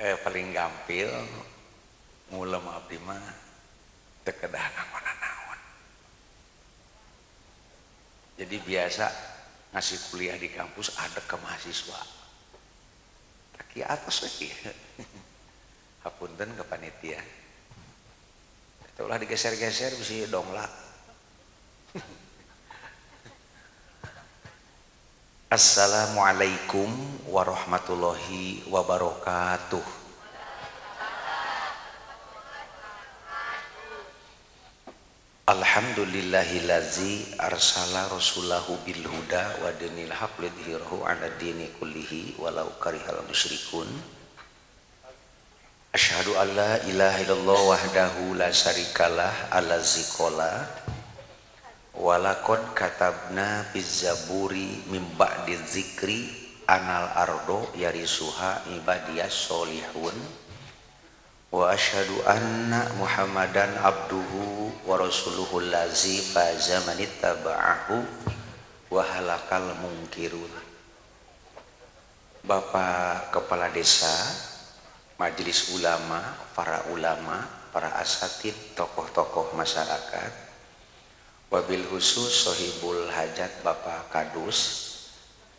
Paling gampil ngulem abdi mah teu kedah naon-naon. Jadi biasa ngasih kuliah di kampus ada ke mahasiswa. Kaki atas we kieu. Hapunten ke panitia. Ulah digeser-geser bisi donglak. Assalamualaikum warahmatullahi wabarakatuh. Alhamdulillahillazi arsala rasulahu bil huda wa dinil haq lidhirahu ala dini kullihi walau karihal musyrikun. Asyhadu an la ilaha illallah wahdahu la syarikalah allazi qala walaqad katabna fiz zaburi mim ba'di dzikri anal ardo yarisuha ibadiyas solihun. Wa asyhadu anna Muhammadan abduhu wa rasuluhu allazi faza man ittaba'ahu wa halakal mungkirun. Bapak Kepala Desa, Majelis Ulama, para ulama, para asatid, tokoh-tokoh masyarakat, wabil khusus sohibul hajat Bapak Kadus,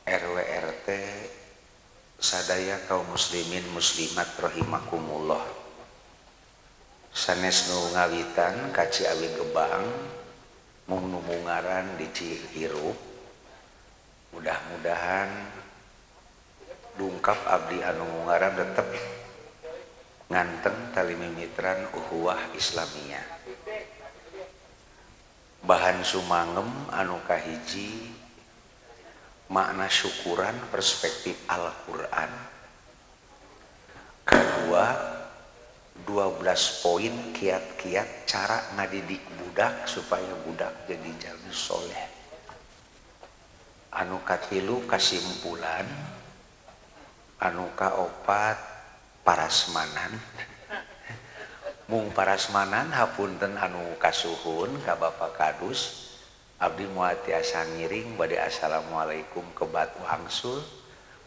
RW RT, sadaya kaum muslimin muslimat rahimakumullah. Sanes nu ngawitan ka Ciawi Gebang mung nu mungaran di Cihirup, mudah-mudahan dungkap abdi anu mungaran tetep nganteng tali mimitran ukhuwah Islamiyah. Bahan sumangem anu kahiji makna syukuran perspektif Al-Qur'an. Kedua, 12 poin kiat-kiat cara ngadidik budak supaya budak jadi jalmi soleh. Anu katilu kasimpulan, anu kaopat parasmanan. Mung parasmanan hapunten anu kasuhun ka Bapak Kadus, abdi moal tiasa ngiring bade assalamualaikum ke batu angsul,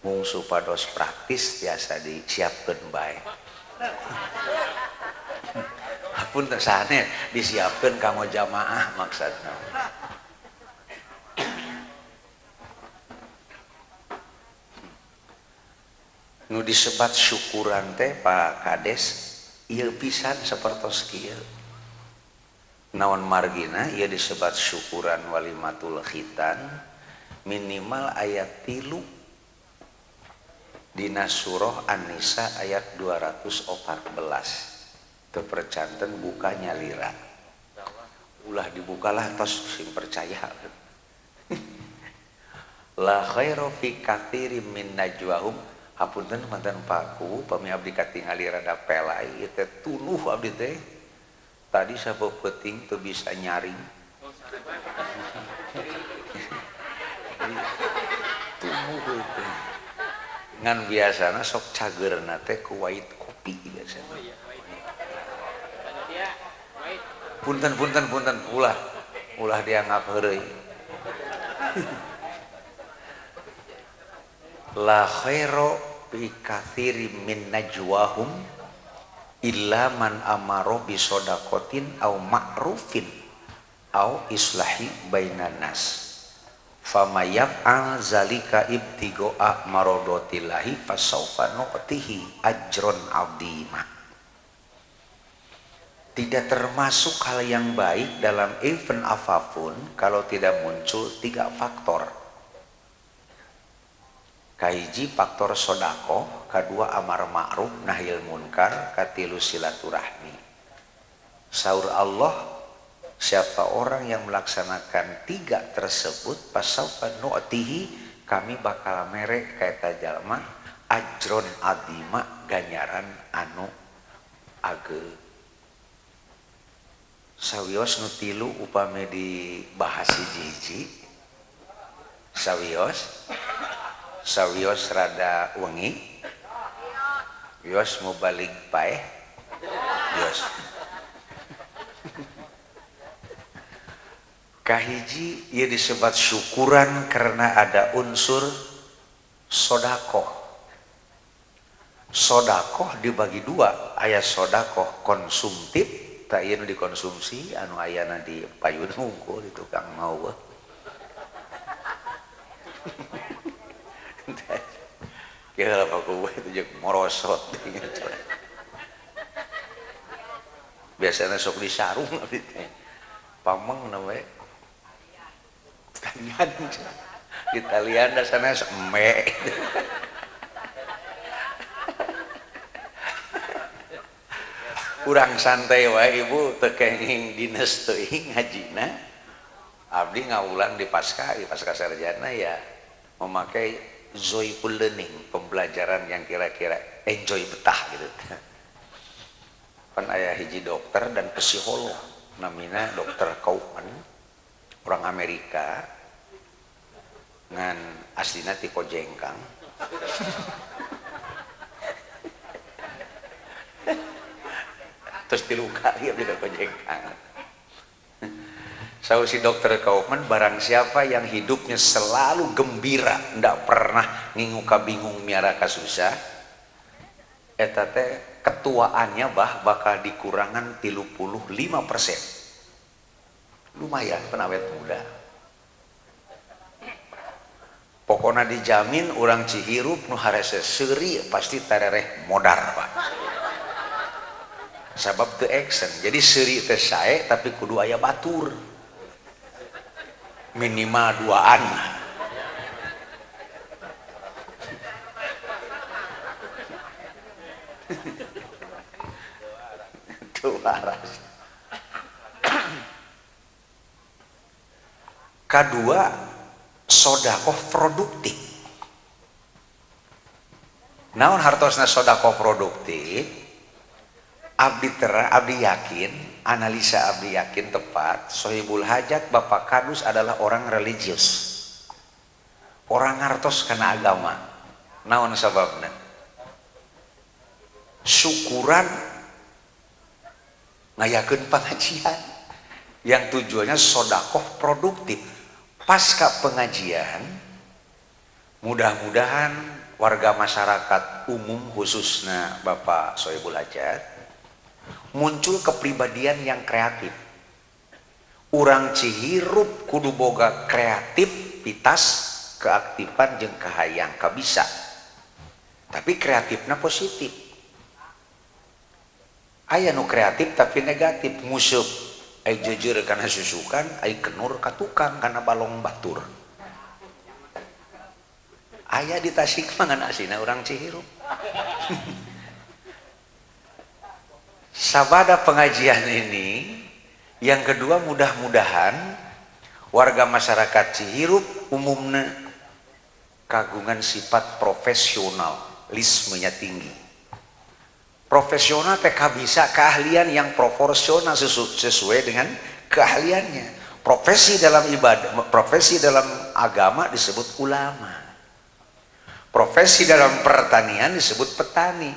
mung supados praktis tiasa disiapkeun bae. Hapunten sane disiapkeun kanggo jamaah maksudna. Nu disebat syukuran teh Pak Kades ieu pisan sapertos kieu. Naon margina ieu disebat syukuran walimatul khitan minimal ayat 3 dina surah An-Nisa ayat 214. Teu percanten buka nyalira. Ulah dibukalah tos sing percaya. La khairu fi katsirin min najwahum. Hapunten mantan paku pami abdi katingali rada pelai ieu teh tunuh abdi teh. Tadi sapeupeting teu bisa nyaring. Tunuh teh. Ngan biasana sok cageurna teh ku wait kopi biasana. Punten punten punten ulah ulah dianggap heureuy. La khaira fi katsirin min najwahum illa man amara bi shadaqatin aw ma'rufin aw islahi bainan nas. Fama yaf'al zalika ibtigaa maradatillahi fasawfa nu'tihi ajron 'azima. Tidak termasuk hal yang baik dalam event apapun kalau tidak muncul 3 faktor. Kahiji faktor sodakoh, kadua amar ma'ruf nahyil munkar, katilu silaturahmi. Saur Allah, siapa orang yang melaksanakan 3 tersebut, fasawfa nu'tihi, kami bakal mere ka eta jalma ajron azima, ganjaran anu ageung. Sawios nu tilu upami dibahas hiji-hiji, sawios sawios rada wengi, wios mau balik paeh, wios. Kahiji ieu disebut syukuran karena ada unsur sodakoh. Sodakoh dibagi dua, aya sodakoh konsumtif, tak ieu nu dikonsumsi anu ayana di payun hungkul di tukang mau. Kira apa kuwe itu jeung morosot. Biasanya sok disarung abdi teh. Pameng namanya. Talian. Di talian dasarnya eme. Kurang santai wae ibu teu kenging dinas teuing ngajina. Abdi ngawulang di pasca sarjana ya memakai joyful learning, pembelajaran yang kira-kira enjoy betah gitu. Kan aya hiji dokter dan psikolog namina Dokter Kaufman, orang Amerika ngan aslina ti Kojengkang. Terus tilu kali abdi ka Kojengkang. Saur si Dokter Kaufman, barang siapa yang hidupnya selalu gembira, ndak pernah ngingu ka bingung miara ka susah, eta teh ketuaannya bah bakal dikurangan 35%. Lumayan penawet muda. Pokoknya dijamin orang Cihirup nu harese seuri pasti tarereh modar pak. Sabab teu action. Jadi seuri teh sae tapi kudu aya batur. Minimal duaan. Dua ras. Kedua, sodakoh produktif. Naon hartosna sodakoh produktif? Abdi tera, abdi yakin, analisa abdi yakin tepat, Sohibul Hajat Bapak Kadus adalah orang religius. Orang ngartos kana agama. Naon sababna? Syukuran ngayakeun pengajian yang tujuannya sodakoh produktif. Pasca pengajian, mudah-mudahan warga masyarakat umum khususnya Bapak Sohibul Hajat muncul kepribadian yang kreatif. Urang Cihirup kudu boga kreativitas, keaktifan jeung kahayang kabisa. Tapi kreatifna positif. Aya nu kreatif tapi negatif, nguseup. Ai jujur kana susukan, ai kenur ka tukang kana balong batur. Aya di Tasik mah ngan asina urang Cihirup. Sabada pengajian ini, yang kedua mudah-mudahan warga masyarakat Cihirup umumnya kagungan sifat profesionalismenya tinggi. Profesional teh bisa keahlian yang proporsional sesuai dengan keahliannya. Profesi dalam ibadah, profesi dalam agama disebut ulama. Profesi dalam pertanian disebut petani.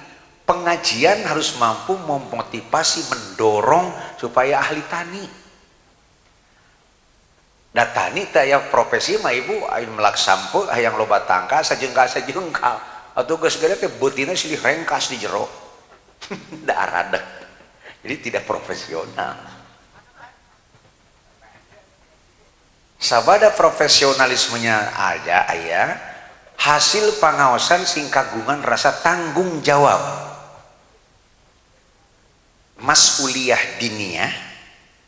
Pengajian harus mampu memotivasi, mendorong supaya ahli tani. Da tani teh aya profesi mah ibu aya melak sampo hayang loba tangka sajengkal-sajengkal. Atuh geus gede teh beutina silih rengkas di jero. Da aradek. Jadi tidak profesional. Sabada profesionalismenya aja aya hasil pangaosan sing kagungan rasa tanggung jawab. Mas'uliyah diniyah,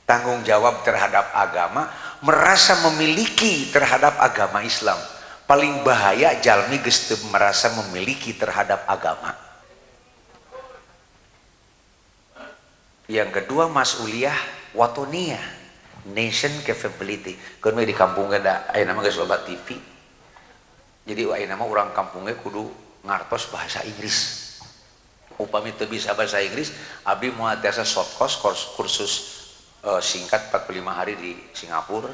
tanggung jawab terhadap agama, merasa memiliki terhadap agama Islam. Paling bahaya jalmi geus teu merasa memiliki terhadap agama. Yang kedua mas'uliyah watoniyah, nation capability. Keun we di kampung ge da aya nama geus loba TV. Jadi aya nama urang kampung ge kudu ngartos bahasa Inggris. Upami teu bisa bahasa Inggris, abdi moal tiasa short course, kursus singkat 45 hari di Singapura.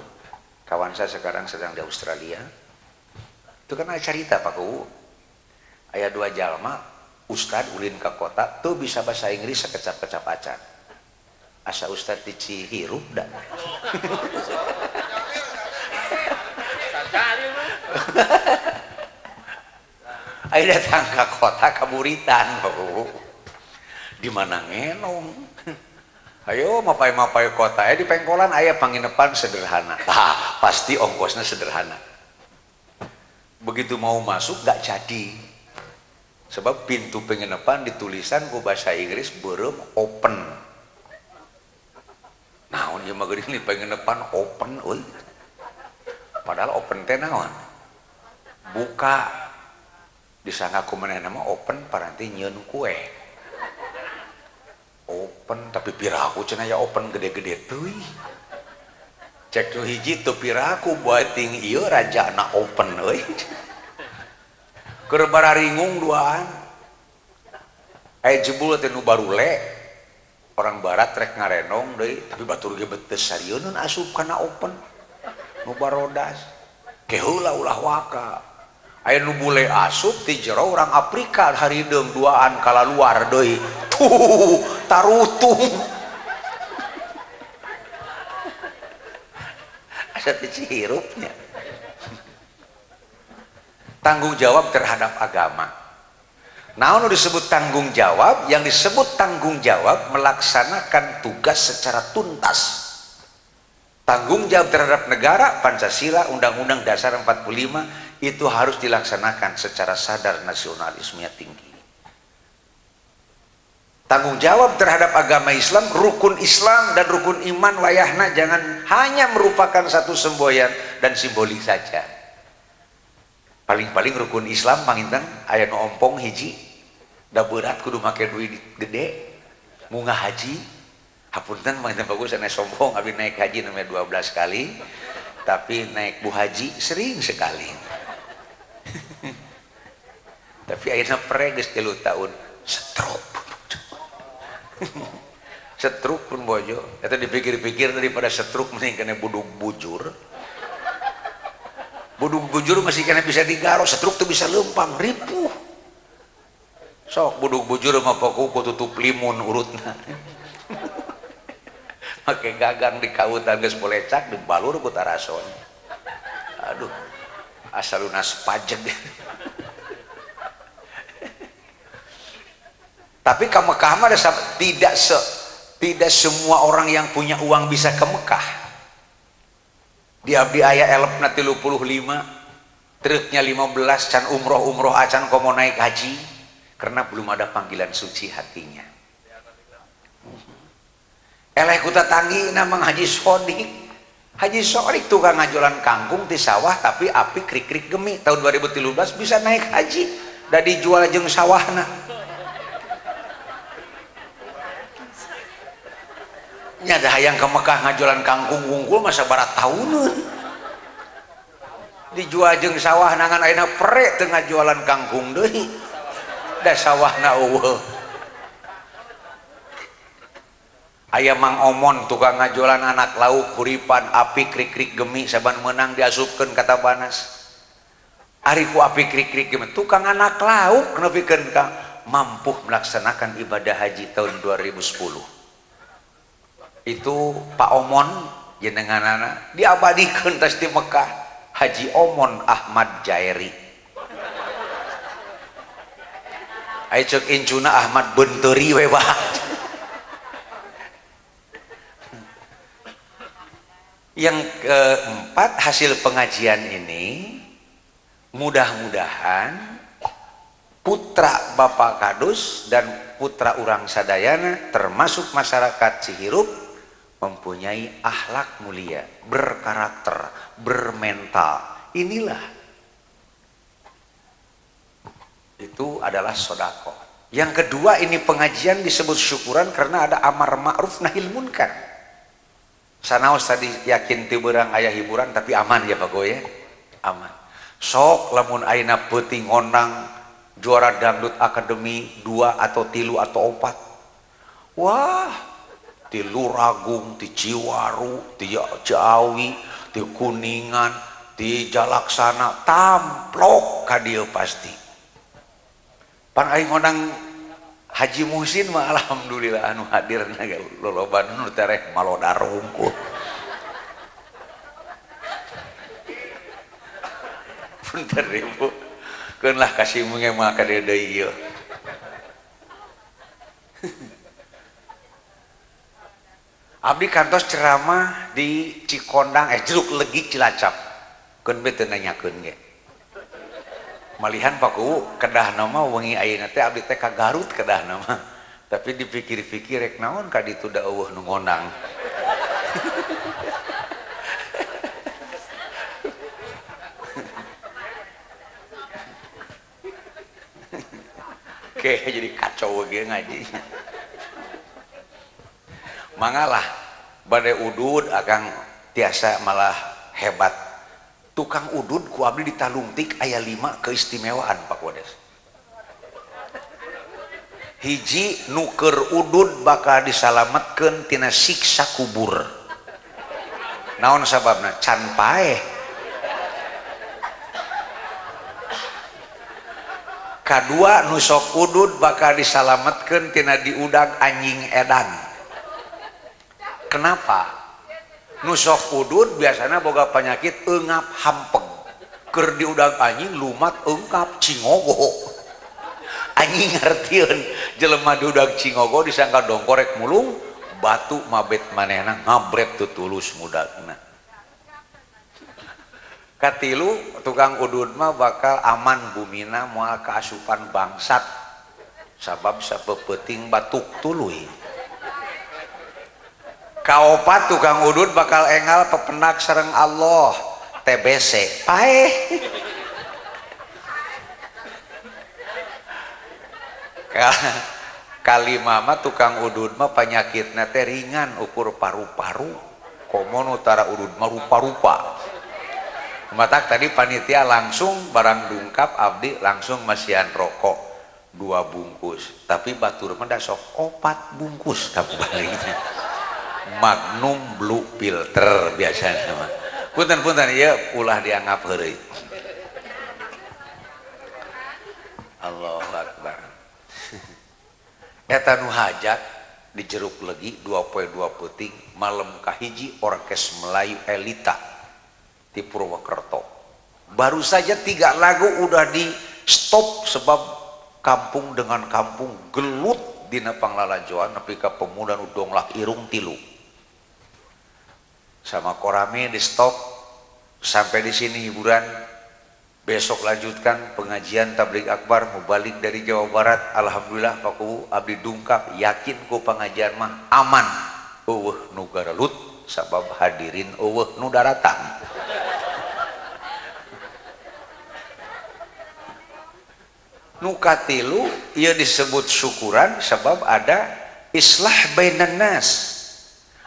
Kawan saya sekarang sedang di Australia. Itu kan ada cerita Pak Kuwu. Aya dua jalma, ustad ulin ke kota, tuh bisa bahasa Inggris sekecap-kecap acan. Asa ustad di Cihirup dah. Ayo datang ke kota kaburitan, di mana ngenong. Ayo mapai-mapai kota, ya di pengkolan aya panginepan sederhana. Tah, pasti ongkosnya sederhana. Begitu mau masuk gak jadi. Sebab pintu penginapan ditulisan ku bahasa Inggris beureum open. Naon ieu mah geuning di penginapan open euy. Padahal open teh naon? Buka. Disangka ku manehna mah open paranti nyieun kue. Open tapi piraku cenah ya open gede-gede teuing. Cek nu hiji teu piraku buating ieu rajana open euy. Keur bararingung duaan. Aya jebul teh nu barule orang barat rek ngarenong deui tapi batur ge betes sarieun asup kana open. Nu barodas. Ke heula ulah waka. Aya nu bule asup ti jero urang Afrika harideung duaan kalaluar deui. Tuh tarutung. Asa teh cihirupnya. Tanggung jawab terhadap agama. Naon nu disebut tanggung jawab? Yang disebut tanggung jawab melaksanakan tugas secara tuntas. Tanggung jawab terhadap negara, Pancasila, Undang-Undang Dasar 45 itu harus dilaksanakan secara sadar nasionalismenya tinggi. Tanggung jawab terhadap agama Islam, rukun Islam dan rukun iman wayahna jangan hanya merupakan satu semboyan dan simbolik saja. Paling-paling rukun Islam panginten aya nu ompong hiji, da berat kudu make duit gede, munggah haji. Hapunten panginten bagus sanes sombong abdi naik haji namanya 12 kali, tapi naik bu haji sering sekali. Tapi ayeuna pre geus 3 tahun stroke. Stroke pun bojo, eta dipikir-pikir daripada stroke mending kena budug bujur. Budug bujur masih kena bisa digaro, stroke tuh bisa lempang, ripuh. Sok budug bujur mah poku tutup limun urutna. Make gagang di kautan geus bolecak dibalur ku tarason. Aduh, asal lunas pajak. Tapi ke Mekah mah tidak semua orang yang punya uang bisa ke Mekah. Di abdi aya elpna 35, truknya 15, can umroh-umroh acan komo naik haji karena belum ada panggilan suci hatinya. Eleh ku tatanggi namang Haji Sodik. Haji Sodik tukang ngajualan kangkung di sawah tapi api krik-krik gemi tahun 2013 bisa naik haji da dijual jeung sawahna. Nya da hayang ke Mekah ngajualan kangkung wungkul masa barat tahuneun. Dijual jeung sawah nangan ayeuna pre teu ngajualan kangkung deui. Da sawahna eueuh. Aya Mang Omon tukang ngajualan anak lauk kuripan api krik-krik gemi saban menang diasupkeun ka Tabanas. Ari ku api krik-krik gemi tukang anak lauk nepikeun ka mampu melaksanakan ibadah haji tahun 2010. Itu Pak Omon jenenganana diabadikeun tas di Mekah Haji Omon Ahmad Jairi. Aya ceuk incuna Ahmad Benteuri we bah. Yang keempat, hasil pengajian ini mudah-mudahan putra Bapak Kadus dan putra urang sadayana termasuk masyarakat Cihirup mempunyai akhlak mulia, berkarakter, bermental. Inilah itu adalah sodakoh. Yang kedua, ini pengajian disebut syukuran karena ada amar ma'ruf nahil munkar. Sanaos tadi yakin ti beurang aya hiburan tapi aman ya Pak Goy ya? Aman. Sok lamun ayeuna peuting ngondang juara dangdut akademi 2 atau 3 atau 4. Wah, ti Luragung, ti Ciwaru, ti Ciawi, ti Kuningan, ti Jalaksana, tamplok ka dieu pasti. Pan aing ngondang Haji Muhsin mah alhamdulillah anu hadirna ge loloban nu tereh malodar hungkul. Punten Ibu. Keun lah kasih menge mah ka dieu deui ieu. Abdi kantos ceramah di Cikondang Jeruk Legi Cilacap. Keun be teu nanyakeun ge. Malihan Pak Kuwu kedahna mah wengi ayeuna teh abdi teh ka Garut kedahna mah. Tapi dipikir-pikir rek naon ka ditu da eueuh nu ngondang. Oke, jadi kacau ge ngajinya. Mangalah bade udud akang tiasa malah hebat. Tukang udud ku abdi ditalungtik aya 5 keistimewaan Pak Wades. Hiji nu keur udud bakal disalametkeun tina siksa kubur. Naon sababna? Can paeh. Kadua nu sok udud bakal disalametkeun tina diudag anjing edan. Kenapa? Nu sok udud biasana boga penyakit eungap hampeg. Keur diudag anjing lumat eungap cingogo. Anjing ngartieun jelema diudag cingogo disangka dongkorek mulung batu mabet manehna ngabret tutulus mudagna. Katilu tukang udud mah bakal aman bumina moal kaasupan bangsat sabab sapeupeting batuk tuluy. Kaopat tukang udud bakal engal pepenak sareng Allah TBC paeh. Kalima mah tukang udud mah panyakitna teh ringan ukur paru-paru komo nu tara udud mah rupa-rupa. Matak tadi panitia langsung barang dungkap abdi langsung masihan rokok 2 bungkus tapi batur mah da sok 4 bungkus kabaliknya. Magnum Blue Filter biasanya mah. Punten-punten ieu ulah dianggap heureuy. Allahu Akbar. Eta nu hajat di Jeruk Legi 2 poe 2 peuting malam kahiji orkes Melayu Elita di Purwokerto. Baru saja 3 lagu udah di stop sebab kampung dengan kampung gelut dina panglalajoan nepi ka pemuda nu donglak irung 3. Sama korame di stop sampai di sini hiburan. Besok lanjutkan pengajian tabligh akbar mubalik dari Jawa Barat. Alhamdulillah Pak Kuwu abdi dungkap yakin ku pengajian mah aman. Eueuh nu garelut sabab hadirin eueuh nu daratang. Nu katilu ieu disebut syukuran sebab ada islah bainan nas.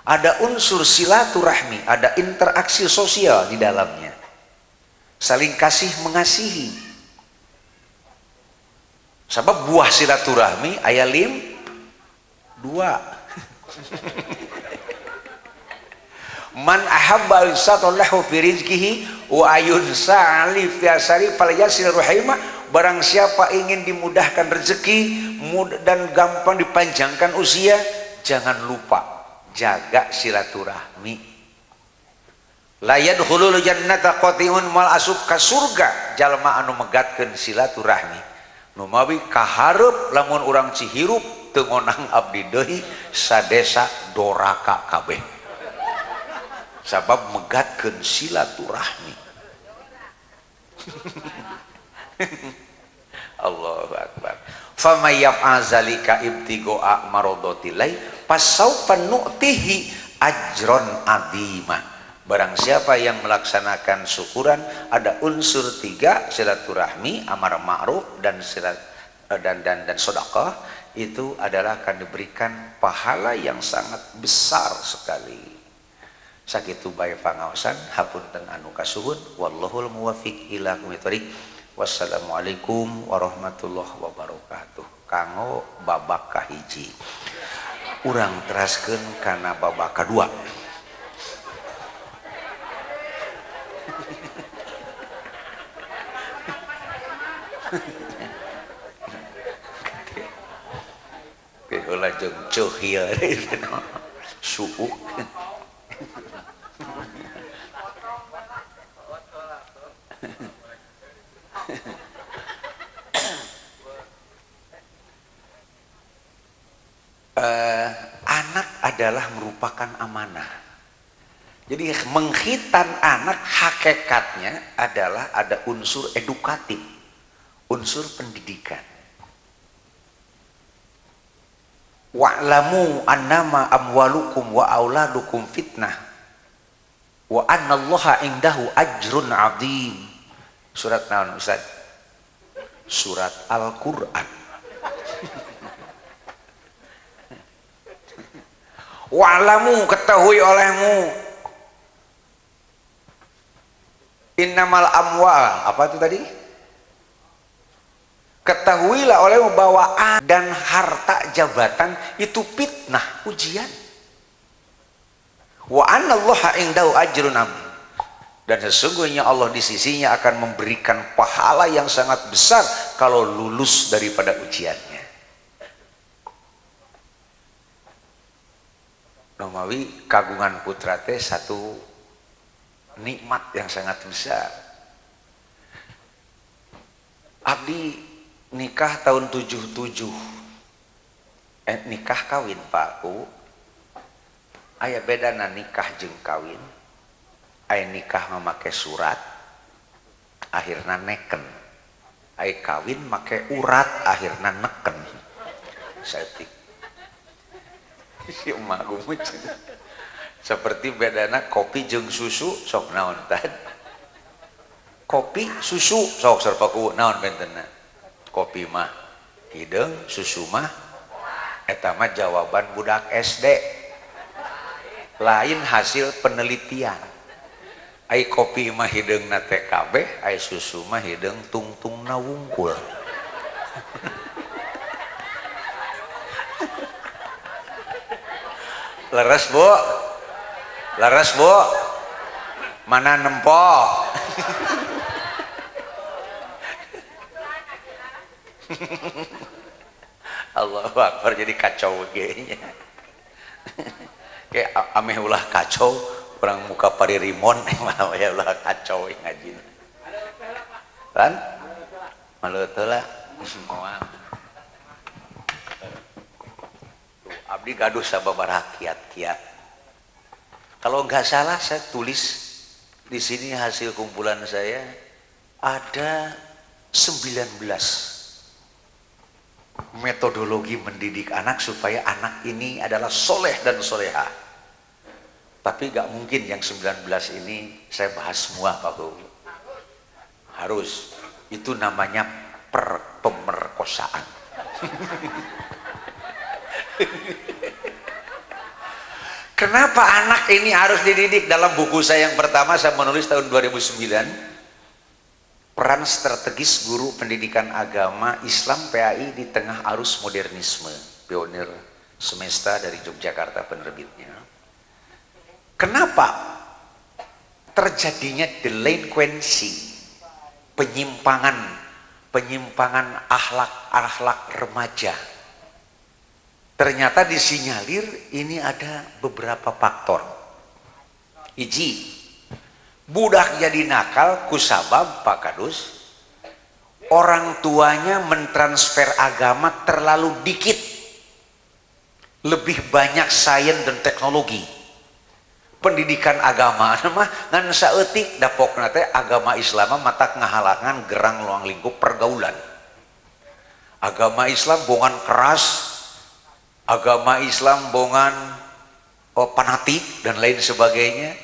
Ada unsur silaturahmi, ada interaksi sosial di dalamnya. Saling kasih mengasihi. Sebab buah silaturahmi aya 2. Man ahabba yusatallahu fi rizqihi wa ayunsa ali fi asari falyasil rahimah. Barang siapa ingin dimudahkan rezeki dan gampang dipanjangkan usia, jangan lupa jaga silaturahmi. La yadkhulul jannata qati'un mal asup ka surga jalma anu megatkeun silaturahmi. Nu mawi kahareup lamun urang Cihirup teu ngonang abdi deui sadesa doraka kabeh. Sabab megatkeun silaturahmi. Allahu akbar. Famay yaf'al zalika ibtigo'a maradatillahi fasawfa nu'tihi ajron azima. Barang siapa yang melaksanakan syukuran ada unsur 3 silaturahmi, amar ma'ruf dan silat dan sedekah, itu adalah akan diberikan pahala yang sangat besar sekali. Sakitu bae pangaosan hapunten anu kasuhun wallahul muwaffiq ila aqwamit thoriq. Wassalamualaikum warahmatullahi wabarakatuh. Kanggo babak kahiji. Urang teraskeun kana babak kadua. Heula jeung ceuhil suuk. Anak adalah merupakan amanah. Jadi mengkhitan anak hakikatnya adalah ada unsur edukatif, unsur pendidikan. Wa'lamu annama amwalukum wa auladukum fitnah wa annallaha indahu ajrun azim. Surat naon Ustaz? Surat Al-Qur'an. Wa'lamu, ketahui olehmu, innamal amwal, apa itu tadi? Ketahuilah olehmu bahwa dan harta jabatan itu fitnah, ujian. Wa annallaha indahu ajrun azim. Dan sesungguhnya Allah di sisinya akan memberikan pahala yang sangat besar kalau lulus daripada ujiannya. Nomawi kagungan putra teh satu nikmat yang sangat besar. Abdi nikah tahun 77. Nikah kawin Pak ku. Aya bedana nikah jeung kawin. Aya nikah memakai surat akhirna neken. Aya kawin make urat akhirna neken. Saeutik. Si emak gumuj. Seperti bedana kopi jeung susu sok naon tad. Kopi susu sok serpaku naon bentenna. Kopi mah hideung, susu mah eta mah jawaban budak SD. Lain hasil penelitian. Ai kopi mah hideungna teh kabeh, ai susu mah hideung tungtungna wungkul. Leres Bu? Leres Bu? Mana nempo? Allahu Akbar, jadi kacau ge nya. Kayak ameh ulah kacau, orang muka paririmon malah ya ulah kacau ngaji. Kan? Malu teu lah. Moal. Tuh, abdi gaduh sababaraha kiat-kiat. Kalau nggak salah saya tulis di sini hasil kumpulan saya ada 19 metodologi mendidik anak supaya anak ini adalah soleh dan soleha. Tapi nggak mungkin yang 19 ini saya bahas semua Pak Bu. Harus. Itu namanya pemerkosaan. Kenapa anak ini harus dididik? Dalam buku saya yang pertama saya menulis tahun 2009, peran strategis guru pendidikan agama Islam PAI di tengah arus modernisme, pionir semesta dari Yogyakarta penerbitnya. Kenapa terjadinya delinkuensi, penyimpangan akhlak-akhlak remaja? Ternyata disinyalir ini ada beberapa faktor. Hiji, budak jadi nakal kusabab Pak Kadus, orang tuanya mentransfer agama terlalu dikit, lebih banyak sains dan teknologi. Pendidikan agama mah ngan saeutik, dapokna teh agama Islam matak ngahalangan gerang luang lingkup pergaulan. Agama Islam bongan keras, agama Islam bongan fanatik dan lain sebagainya.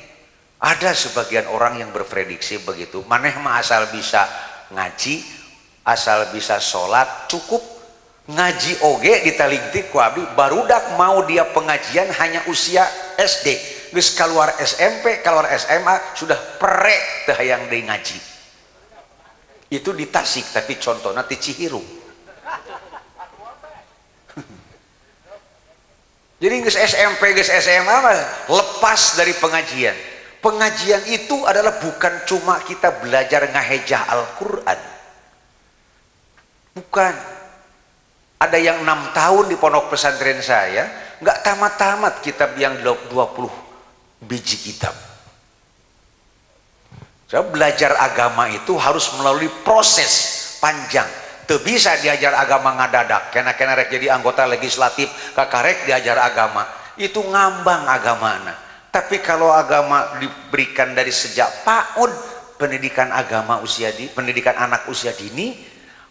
Ada sebagian orang yang berprediksi begitu, maneh mah asal bisa ngaji, asal bisa sholat cukup. Ngaji oge ditalingtik ku abdi, barudak mau dia pengajian hanya usia SD, geus keluar SMP, keluar SMA sudah prek teu hayang deui ngaji. Itu di Tasik, tapi contohna di Cihirup. Jadi geus SMP, geus SMA mah lepas dari pengajian. Pengajian itu adalah bukan cuma kita belajar ngahejah Al-Quran. Bukan. Ada yang 6 tahun di pondok pesantren saya, nggak tamat-tamat kitab yang 20 biji kitab. Saya belajar agama itu harus melalui proses panjang. Teu bisa diajar agama ngadadak, kena-kena rek jadi anggota legislatif kakarek diajar agama, itu ngambang agamana. Tapi kalau agama diberikan dari sejak PAUD, pendidikan agama usia di pendidikan anak usia dini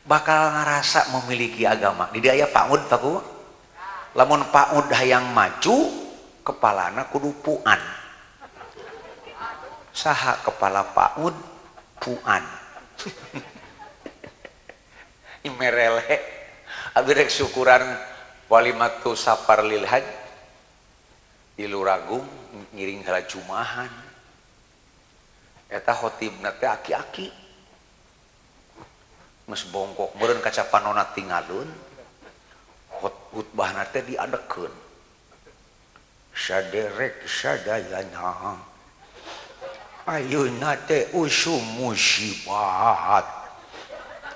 bakal ngerasa memiliki agama. Di aya PAUD Pak Kuwu. Lamun PAUD hayang maju, kepalana kudu puan. Saha kepala PAUD? Puan. Merele abdi rek syukuran walimatu safar lil haj di Luragung ngiring heula jumahan. Eta khotibna teh aki-aki geus bongkok meureun kaca panona tingalun, khutbahna teh diadekeun saderek sadayana ayeuna teh usum musibat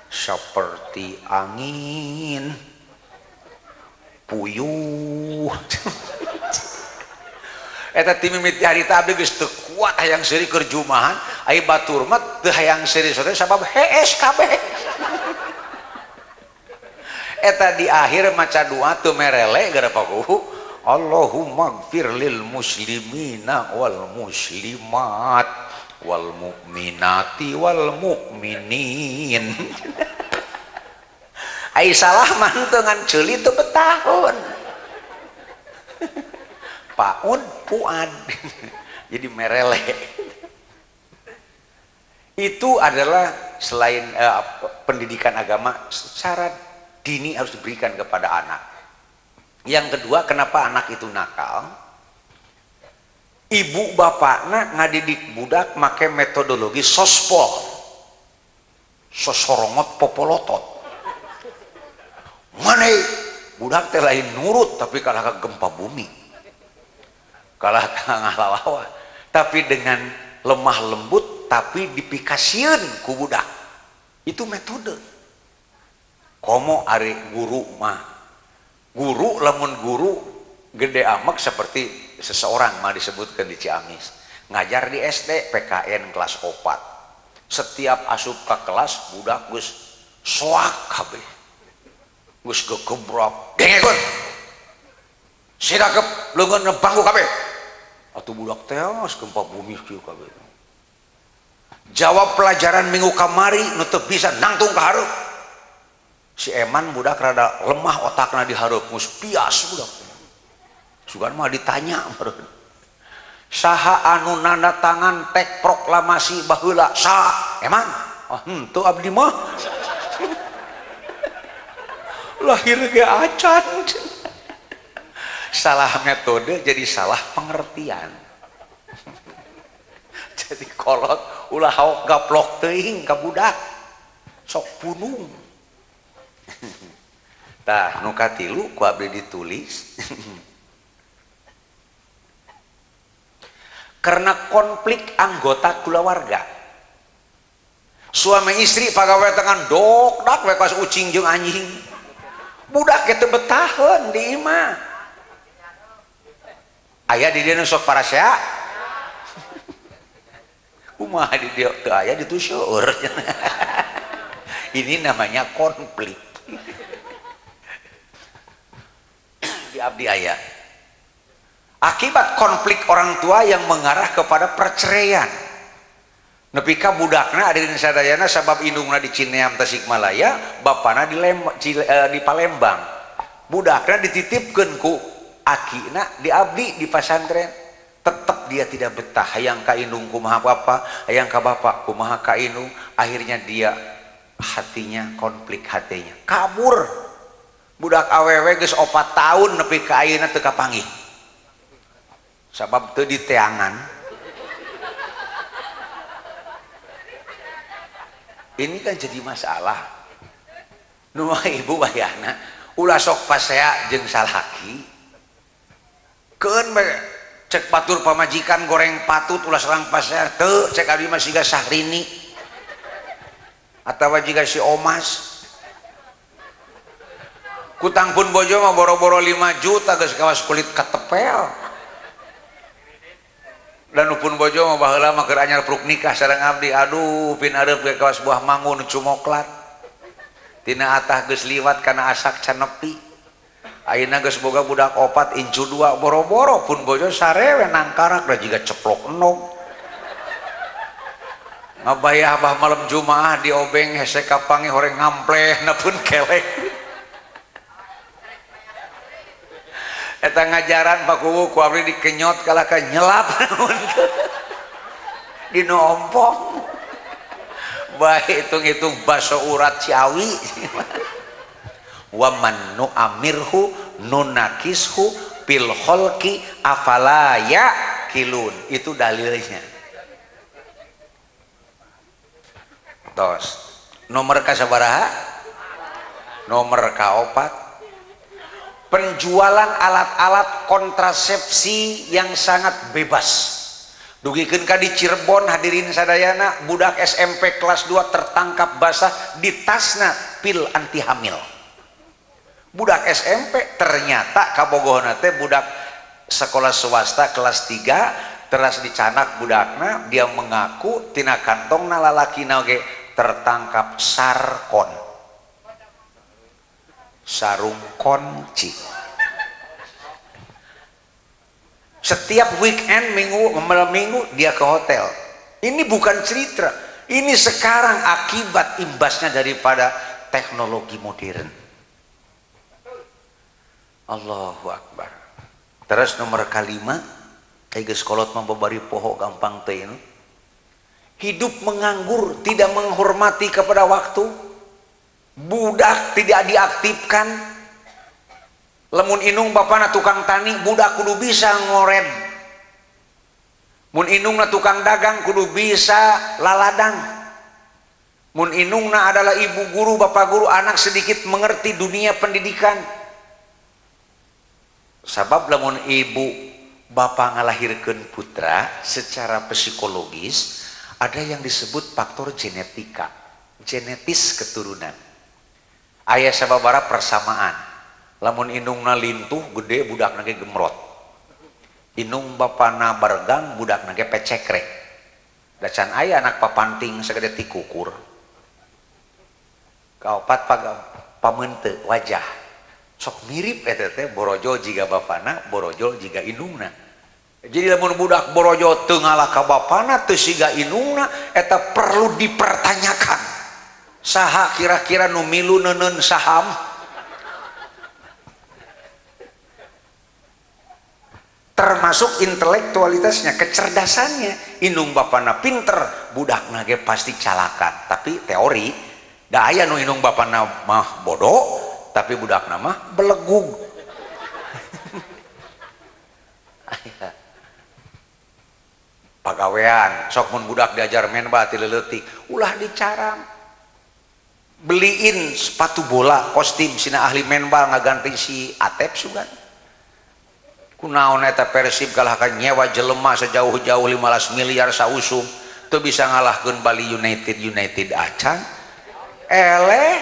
seperti angin puyuh. Eta ti mimiti harita abdi geus teu kuat hayang seuri keur jumahan, ai batur mah teu hayang seuri sore sabab hees kabeh. Eta di akhir maca doa teu merele gara pakuhu, Allahumma gfir lil muslimina wal muslimat wal mu'minati wal mu'minin. Ai salah mah teu ngan ceuli teu betahun. Paun puan. Jadi merele. Itu adalah selain pendidikan agama secara dini harus diberikan kepada anak. Yang kedua, kenapa anak itu nakal? Ibu bapakna ngadidik budak make metodologi sospol, sosorongot popolotot. Mana budak teh lain nurut tapi kalah ke gempa bumi, kalah ka ngalalawa, tapi dengan lemah lembut tapi dipikasieun ku budak. Itu metode. Komo ari guru mah, guru lamun guru gede amek seperti seseorang mah disebutkan di Ciamis ngajar di SD PKN kelas 4, setiap asup ke kelas budak geus soak kabeh, geus gegebrok dengekeun sidakep leungeun bangku kabeh atuh budak teh geus gempa bumi kieu kabeh. Jawab pelajaran minggu kamari nu teu bisa nangtung ka hareup. Si Eman budak rada lemah otakna di hareup geus pias budak. Sugan mah ditanya meureun. Saha anu nanda tangan tek proklamasi baheula? Saha? Eman. Ah henteu abdi mah. Lahir ge acan. Salah metode jadi salah pengertian. Jadi kolot ulah haok gaplok teuing ka budak. Sok punung. Tah nu katilu ku abdi ditulis. Karena konflik anggota kulawarga. Suami istri pagawe tangan dok dak we kawas ucing jeung anjing. Budak ge teu betaheun di imah. Aya di dieu nu sok parasea. Kumaha di dieu teu aya dituseur. Ini namanya konflik. Di abdi aya. Akibat konflik orang tua yang mengarah kepada perceraian. Nepi ka budakna ada di sadayana sabab indungna di Cineam Tasikmalaya, bapana di Palembang. Budakna dititipkeun ku akina di abdi di pasantren. Tetep dia tidak betah, hayang ka indung kumaha bapa, hayang ka bapa kumaha ka indung. Akhirnya dia hatinya konflik hatinya. Kabur. Budak awewe geus 4 tahun nepi ka ayeuna teu kapanggih. Sabab teu diteangan. Ini kan jadi masalah. Nu ibu bayana ulah sok pasea jeung salaki. Keun bae cek batur pamajikan goreng patut ulah serang pasea teu cek abdi mah siga Sahrini atawa jiga si Omas. Kutang pun bojo mah boro-boro 5 juta geus kawas kulit katepel. Dan pun bojo mah baheula mah keur anyar pruk nikah sareng abdi, aduh pin areup ge kawas buah mangun cumoklat. Tina atah geus liwat kana asak can nepi. Ayeuna geus boga budak opat incu dua boro-boro pun bojo sarewe nangkarak da jiga ceplok enog. Ngabayah abah malam Jumaah di obeng hese kapangi horeng ngampleh na pun kelek. Eta ngajaran Pak Kuwu ku abdi dikenyot kalah ka nyelap namun dinu ompong. Baik hitung-hitung baso urat Ciawi. Wa man nu'amirhu nunakishu fil khalqi afala yaqilun. Itu dalilnya. Tos. Nomor kasabaraha? Nomor kaopat. Penjualan alat-alat kontrasepsi yang sangat bebas. Dugikeun ka di Cirebon hadirin sadayana budak SMP kelas 2 tertangkap basah di tasna pil anti hamil. Budak SMP ternyata kabogohna teh budak sekolah swasta kelas 3 teras dicanak budakna, dia mengaku tina kantongna lalakina oge tertangkap sarkon. Sarung kunci. Setiap weekend, minggu, malam minggu dia ke hotel. Ini bukan cerita. Ini sekarang akibat imbasnya daripada teknologi modern. Allahu Akbar. Terus nomor kelima, kayak geus kolot mah babari poho gampang teh ini. Hidup menganggur, tidak menghormati kepada waktu. Budak tidak diaktifkan. Lamun inung bapana tukang tani, budak kudu bisa ngored. Mun inungna tukang dagang kudu bisa laladang. Mun inungna adalah ibu guru, bapak guru, anak sedikit mengerti dunia pendidikan. Sabab lamun ibu bapak ngalahirkeun putra secara psikologis ada yang disebut faktor genetika, genetis keturunan. Aya sababaraha persamaan. Lamun indungna lintuh gede budakna ge gemrot. Indung bapana bargang budakna ge pecekrek. Da can aya anak papanting sagede tikukur. Kaopat pameunte wajah. Sok mirip eta teh borojo jiga bapana, borojo jiga indungna. Jadi lamun budak borojo teu ngalah ka bapana teu siga indungna eta perlu dipertanyakan. Saha kira-kira nu milu neuneun saham? Termasuk intelektualitasnya, kecerdasannya. Indung bapana pinter, budakna ge pasti calakan. Tapi teori, da aya nu indung bapana mah bodoh, tapi budakna mah belegug. Pagawean, sok mun budak diajar main bal ti leutik, ulah dicarang. Beliin sepatu bola, kostum sina ahli main bal ngaganti si Atep sugan. Kunaon eta Persib kalahkan nyewa jelema sejauh-jauh 15 miliar sausum teu bisa ngalahkeun Bali United United acan eleh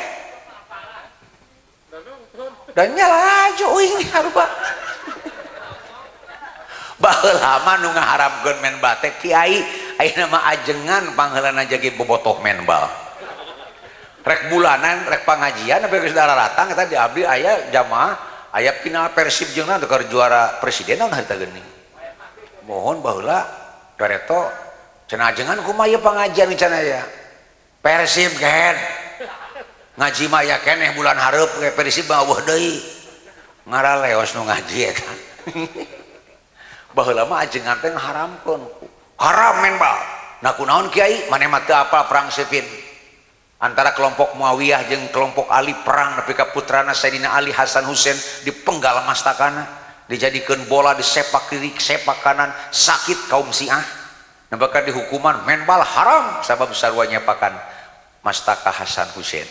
dan nyalaju uing harupa baheula mah nu ngaharamkeun main bal teh kiai ayeuna mah ajengan pangheulana jadi bobotoh main bal rek bulanan rek pangajian sampai geus daratang eta di abdi aya jamaah aya final Persib jeung naon keur juara presiden naon harita geuning mohon baheula gareto cenah ajengan kumaha ieu pangajian cenah aya Persib gen ngaji mah aya keneh bulan hareup ge Persib mah eueuh deui ngaraleos nu ngaji eta baheula mah ajengan teh ngaharamkeun haram main bal nah kunaon kiai maneh mah teu apal perang Siffin antara kelompok Muawiyah jeung kelompok Ali perang nepi ka putrana Sayyidina Ali Hasan Husain dipenggal mastakana dijadikeun bola disepak kiri sepak kanan sakit kaum Syiah nah bakal dihukuman main bal haram sabab sarua nyepakan mastaka Hasan Husain.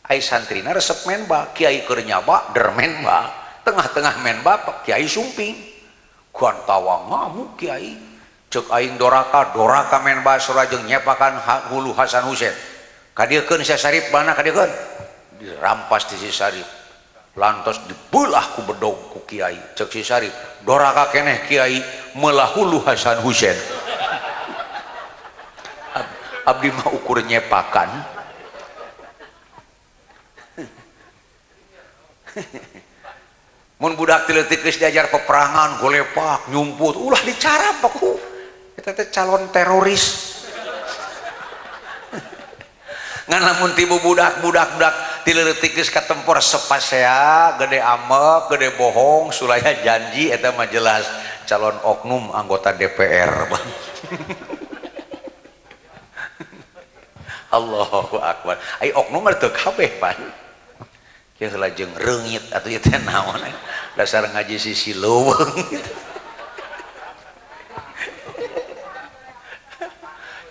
Ai santrina resep main bal kiai keur nyaba der main bal tengah-tengah main bal kiai sumping gantawa ngamuk kiai ceuk aing doraka doraka main bal sarua jeung nyepakan hulu Hasan Husain kadieukeun si Sarip bana kadieukeun dirampas di si Sarip lantos dibelah ku bedog ku kiai ceuk si Sarip doraka keneh kiai meulah hulu Hasan Husain. Abdi mah ukur nyepakan. Mun budak ti leutik geus diajar peperangan, golepak, nyumput, ulah dicarap ku. Eta teh calon teroris. Ngan lamun tibu budak-budak budak ti leutik geus katempor sepasea, gede amek, gede bohong, sulaya janji eta mah jelas calon oknum anggota DPR. Allahu akbar. Ai oknum mah teu kabeh pan. Kieu heula jeung reungit atuh ieu teh naon dasar ngaji sisi leuweung gitu.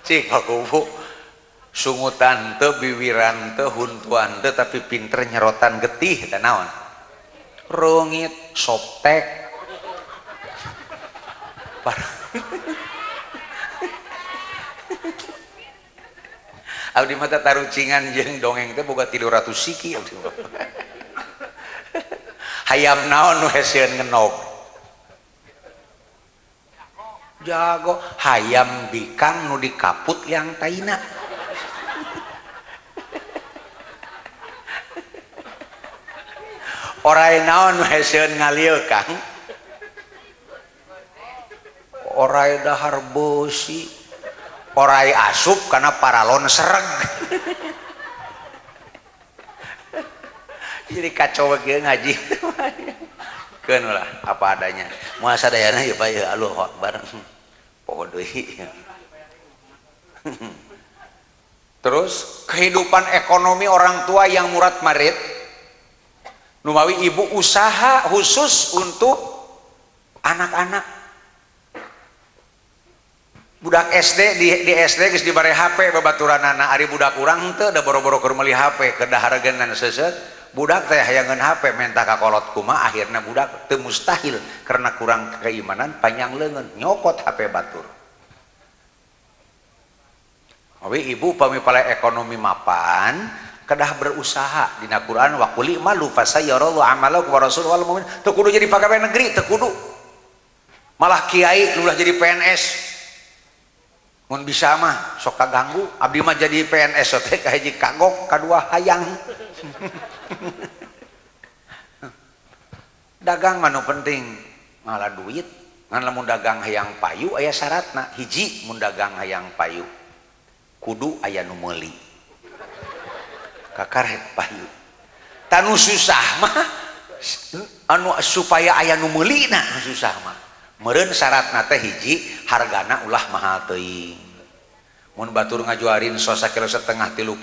Cik pakubu sungutan teu biwiran teu huntuan teu tapi pinter nyerotan getih teh naon. Reungit soptek. Abdi mah tarucingan jeung dongeng teh boga 300 siki abdi mah. Hayam naon nu hesieun ngenog? Jago hayam bikang nu dikaput liang taina. Orai naon nu hesieun ngalieu Kang? Orai dahar beusi. Orai asup karena paralon sereg. Jadi kacau kieu ngaji. Keun lah apa adanya. Moal sadayana ya Pak ya Allahu Akbar. Poho deui. Terus kehidupan ekonomi orang tua yang murat marit. Numawi ibu usaha khusus untuk anak-anak. Budak SD di SD geus dibare HP babaturanana ari budak urang teu da boro-boro keur meuli HP kedah hareugeunna seuseut budak teh hayangeun HP menta ka kolot kumaha akhirna budak teu mustahil karena kurang keimanan panjang leungeun nyokot HP batur. Mawi ibu pami pala ekonomi mapan kedah berusaha dina Quran wa qul i'malu fasayarallahu amalakum wa rasuluhu wal mu'min teu kudu jadi pegawai negeri teu kudu malah kiai ulah jadi PNS. Mun bisa mah sok kaganggu abdi mah jadi PNS teh kahiji kagok kadua hayang. Dagang mah nu penting malah duit ngan lamun dagang hayang payu aya syaratna hiji mun dagang hayang payu kudu aya nu meuli kakaret payu tanu susah mah anu supaya aya nu meulina susah mah meureun syaratna teh hiji hargana ulah mahal teuing. Mun batur ngajuarin sos sakilo setengah 30.000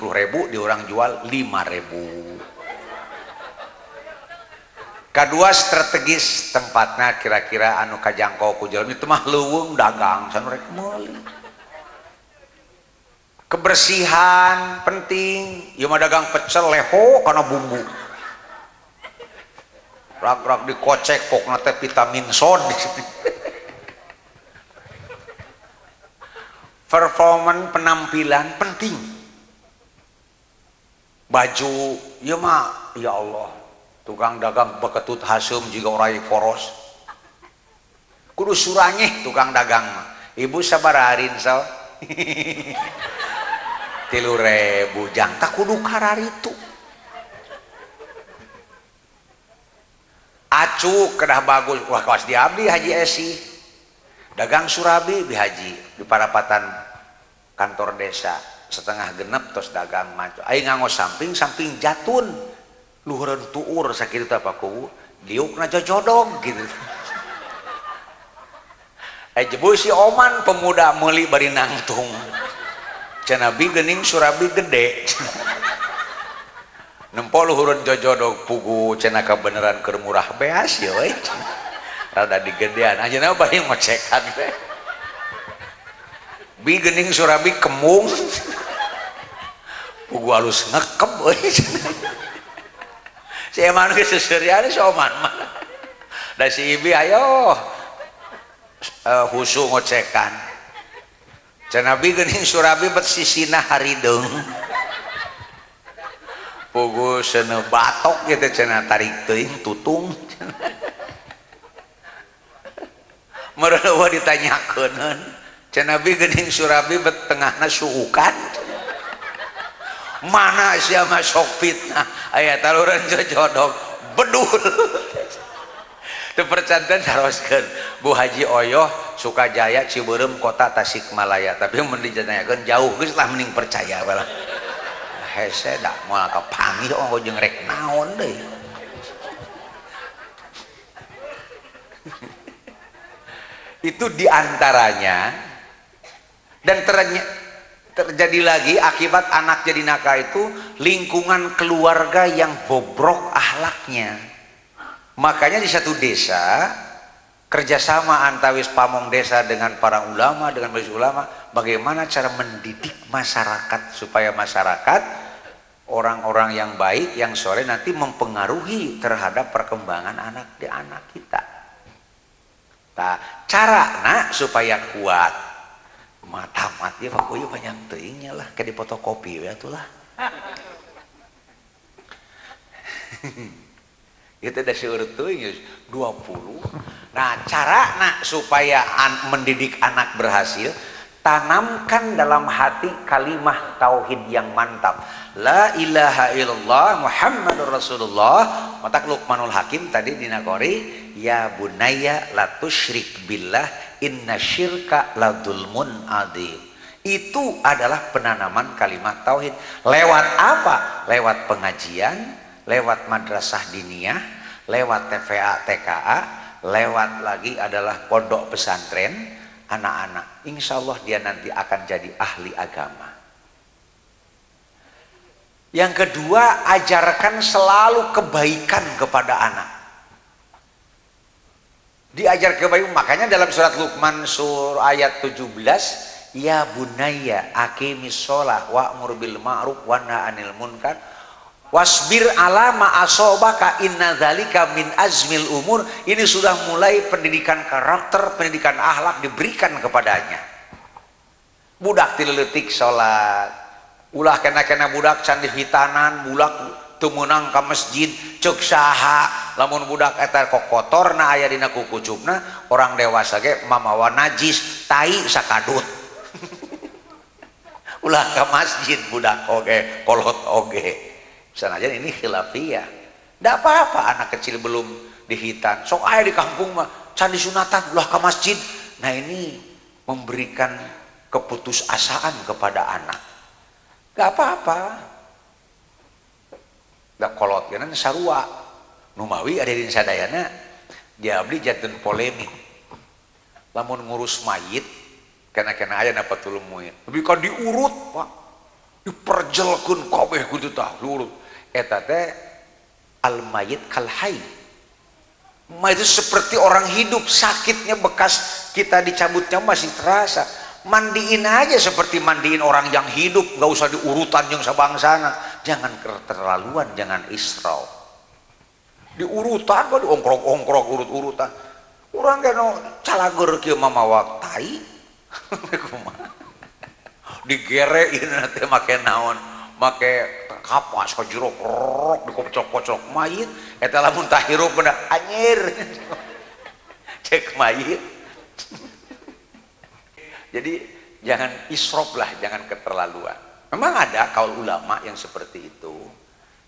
di urang jual 5.000. Kadua strategis tempatna kira-kira anu kajangkau ku jelema itu mah leuweung dagang sanu rek meuli. Kebersihan penting, ieu mah dagang pecel leho kana bumbu. Rak-rak dikocek pokna teh vitamin son di sini. Performan penampilan penting. Baju ieu mah ya Allah, tukang dagang beketut haseum jiga orai koros. Kudu surangeh tukang dagang mah. Ibu sabaraha rinsel? 3.000 jang tak kudu kararitu. Acuk kedah bagus wah kawas di abdi Haji Esi dagang surabi bi haji di parapatan kantor desa setengah genep tos dagang maco aing nganggo samping samping jatun luhureun tuur sakitu teh apa kuwu diukna jojodog gitu. Jebul si oman pemuda meuli bari nangtung cenah bi geuning surabi gede. Nempo luhureun jojodog pugu cenah kabeneran keur murah beas ye we. Rada digedean anjeunna bari ngocekan teh. Bi geuning surabi kemung. Pugu alus ngekep euy. Si eman geus seuseurian si oman mah. Da si ibi ayo husu ngocekan. Cenah bi geuning surabi bet sisina harideung. Pugu seuneu batok gitu cenah tarik teuing tutung. Meureun eueuh ditanyakeun. Cenah bi geuning surabi bet tengahna suukan. Mana sia mah sok fitnah aya talureun jojodog Bedul. Teu percanten taroskeun Bu Haji Oyoh Sukajaya Cibeureum Kota Tasikmalaya, tapi mun dijanyakeun jauh geus lah mending percaya balah. Hese da moal kapanggih ongko jeung rek naon deui. Itu diantaranya. Dan terjadi lagi akibat anak jadi nakal itu lingkungan keluarga yang bobrok akhlaknya. Makanya di satu desa kerjasama antawis pamong desa dengan para ulama, dengan majelis ulama, bagaimana cara mendidik masyarakat supaya masyarakat orang-orang yang baik, yang soleh nanti mempengaruhi terhadap perkembangan anak di anak kita. Nah, cara nak supaya kuat mata mati Pak Uyu banyak teuingnya lah kayak dipotokopi ya itulah. Itu udah seueur teuing 20. Nah, cara nak supaya mendidik anak berhasil, tanamkan dalam hati kalimah tauhid yang mantap. La ilaha illallah Muhammadur Rasulullah. Matak Luqmanul Hakim tadi dinakori, ya bunayya la tusyrik billah inna syirka la dzulmun adzim. Itu adalah penanaman kalimat tauhid. Lewat apa? Lewat pengajian, lewat madrasah diniyah, lewat TVA TKA, lewat lagi adalah pondok pesantren anak-anak. Insya Allah dia nanti akan jadi ahli agama. Yang kedua, ajarkan selalu kebaikan kepada anak. Diajar kebaikan, makanya dalam surat Luqman surah ayat 17, ya bunayya aqimis shalah wa'mur bil ma'ruf wa nahi 'anil munkar wasbir ala ma asobaka inna dzalika min azmil umur. Ini sudah mulai pendidikan karakter, pendidikan akhlak diberikan kepadanya. Budak ti leutik salat, ulah kena-kena budak can dihitanan, budak teu meunang ka masjid, ceuk saha lamun budak eta kokotorna aya dina kukucupna, orang dewasa ge mamawa najis, tai sakadut. Ulah ka masjid budak oge, kolot oge. Sanajan ini khilafiyah. Ndak apa-apa anak kecil belum dihitan. Sok aya di kampung mah can disunatan ulah ka masjid. Nah, ini memberikan keputusasaan kepada anak. Gak apa-apa. Gak kolot geuna sarua. Numawi ada di sadayana dia abdi janten polemik. Lamun ngurus mayit kena-kena aya dapat tulung muin. Tapi kan diurut, Pak. Diperjelkeun kabeh kitu tah, diurut. Eta teh al mayit kal hayy. Mayit itu seperti orang hidup, sakitnya bekas kita dicabutnya masih terasa. Mandiin aja seperti mandiin orang yang hidup, nggak usah diurutan yang sabangsana. Jangan keterlaluan, jangan israf. Diurutan kok diongkrok-ongkrok urut-urutan. Urang kena calageur kieu mamawa tai. Kumaha? Digerein teh make naon? Make kapas ka jero rok dikocok-kocok mayit eta lamun tah hirup bener anjir. Cek mayit. Jadi jangan israf lah, jangan keterlaluan. Memang ada kaul ulama yang seperti itu,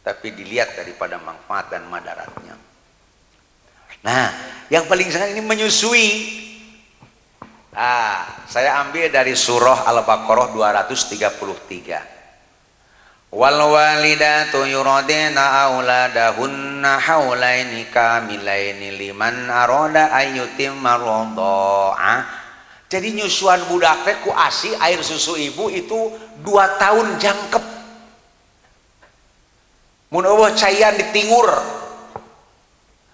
tapi dilihat daripada manfaat dan madaratnya. Nah, yang paling sangat ini menyusui. Nah, saya ambil dari surah Al-Baqarah 233. Wal walidatu yuradina auladahunna haulaini kamilaini liman arada ayyutimma radha'ah. Jadi nyusuan budak teh ku ASI air susu ibu itu 2 tahun jangkep. Mun eueuh caian ditingur.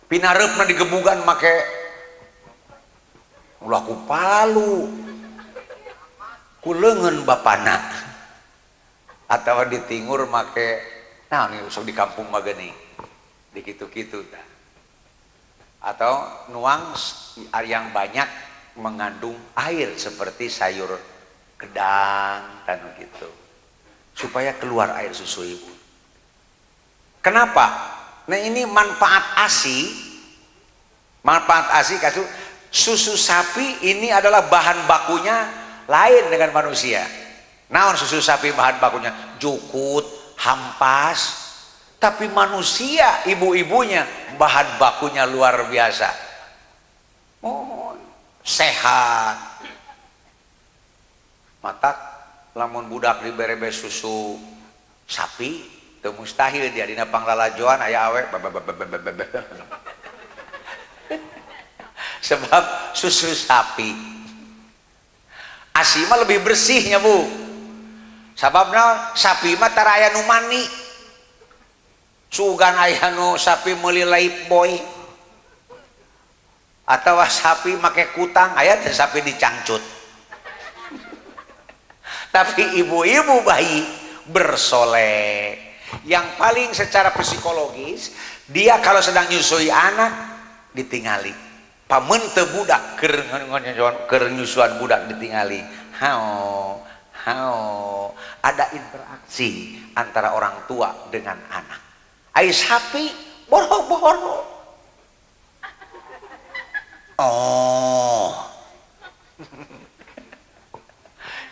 Pinareupna digebugan make ulah ku palu. Ku leungeun bapana. Atau ditingur make nah nih sok di kampung mah geuning. Di kitu-kitu tah. Atau nuang yang banyak mengandung air seperti sayur gedang dan gitu supaya keluar air susu ibu. Kenapa? Nah ini manfaat ASI, manfaat ASI kasu susu sapi ini adalah bahan bakunya lain dengan manusia. Naon susu sapi bahan bakunya? Jukut, hampas. Tapi manusia ibu-ibunya bahan bakunya luar biasa. Oh, sehat. Matak lamun budak diberebe susu sapi teu mustahil dia dina panglalajoan aya awe. Sebab susu sapi ASI mah lebih bersihnya, Bu. Sababna sapi mah tara aya nu mani. Sugan aya nu sapi meuli Lifebuoy atau sapi make kutang, aya teh sapi dicangcut. Tapi ibu-ibu bayi bersolek. Yang paling secara psikologis, dia kalau sedang nyusui anak ditingali. Pamente budak keur nyusuan budak ditingali. Hao, hao. Ada interaksi antara orang tua dengan anak. Ai sapi boro-boro. Oh.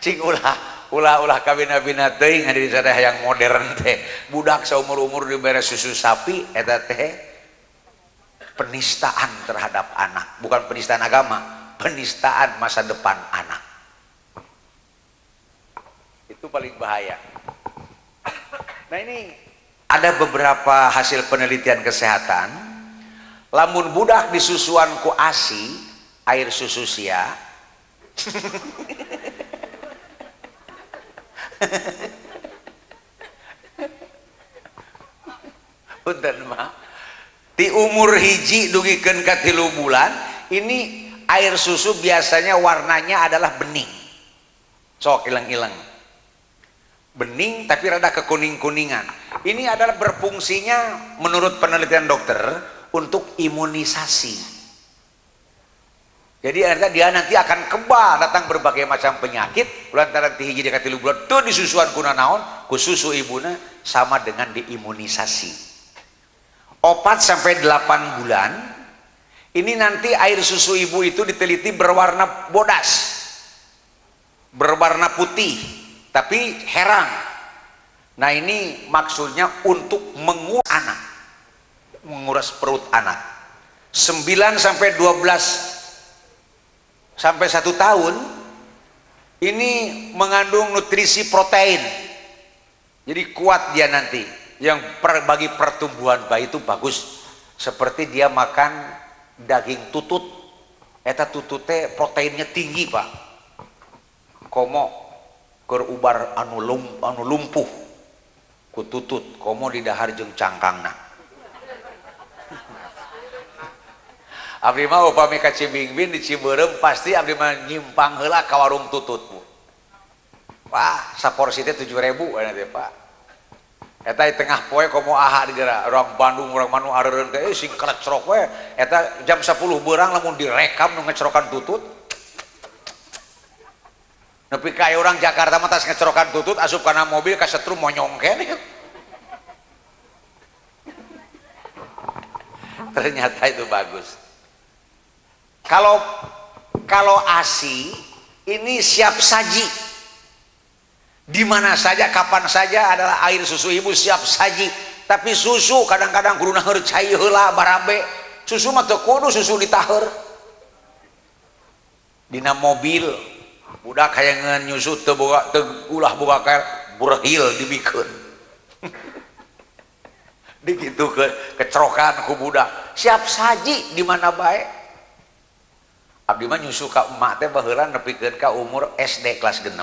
Cing ulah ulah ulah kabina-bina teuing hadirin sadaya yang modern teh. Budak saumur-umur dibere susu sapi eta teh penistaan terhadap anak, bukan penistaan agama, penistaan masa depan anak. Itu paling bahaya. Nah, ini ada beberapa hasil penelitian kesehatan. Lamun budak disusuan ku ASI, air susu sia, punten mah, di umur 1 dugikeun ka 3 bulan, ini air susu biasanya warnanya adalah bening. Sok ileng-ileng. Bening tapi rada kekuning-kuningan. Ini adalah berfungsinya menurut penelitian dokter untuk imunisasi. Jadi dia nanti akan kebal datang berbagai macam penyakit lantaran ti 1 ka 3 bulan tuh disusuan ku naon, ku susu ibuna sama dengan diimunisasi. 4 sampai 8 bulan ini nanti air susu ibu itu diteliti berwarna bodas, berwarna putih tapi herang. Nah, ini maksudnya untuk menguras anak, menguras perut anak. 9 sampai 12 sampai 1 tahun ini mengandung nutrisi protein. Jadi kuat dia nanti. Yang bagi pertumbuhan bayi itu bagus. Seperti dia makan daging tutut. Eta tutute proteinnya tinggi, Pak. Komo keur ubar anu lumpuh ku tutut, komo didahar jeung cangkangna. Abdi mah upami ka Cibingbin di Cibeureum pasti abdi mah nyimpang heula ka warung tutut, Bu. Wah, saporsi teh 7.000 aya teh, Pak. Eta di tengah poe komo aha di daerah orang Bandung, orang Bandung areureun teh sing kelecrok we. Eta jam 10 beurang lamun direkam nu ngecerokan tutut. Nepi ka aya orang Jakarta mah tas ngecerokan tutut asup kana mobil kasetrum monyong keneh. Ternyata itu bagus. Kalau ASI ini siap saji. Di mana saja, kapan saja adalah air susu ibu siap saji. Tapi susu kadang-kadang kudu naheur cai heula barabe. Susu mah teu kudu susu ditaheur. Dina mobil budak hayangeun nyusu teu boga teu ulah boga kaer burhil dibikeun. Digitukeun kecerokan ku budak. Siap saji di mana bae. Abdi mah nyusu ka emak teh baheula nepikeun ka umur SD kelas 6.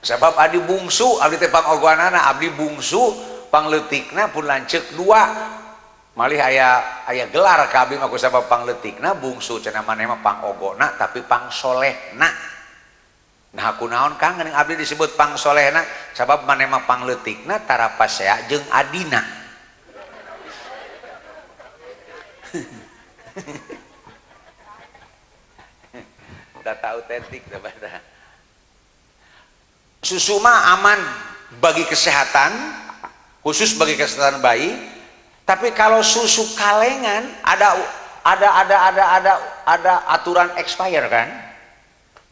Sebab abdi bungsu, abdi teh pangogoanana, abdi bungsu pangleutikna pun lanceuk 2. Malih aya gelar ka abdi mah ku sabab pangleutikna bungsu cenah maneh mah pangogona tapi pangsolehna. Nah kunaon Kang geuning abdi disebut pangsolehna sabab maneh mah pangleutikna tara pasea jeung adina. Data autentik data. Susu mah aman bagi kesehatan, khusus bagi kesehatan bayi. Tapi kalau susu kalengan ada aturan expire kan?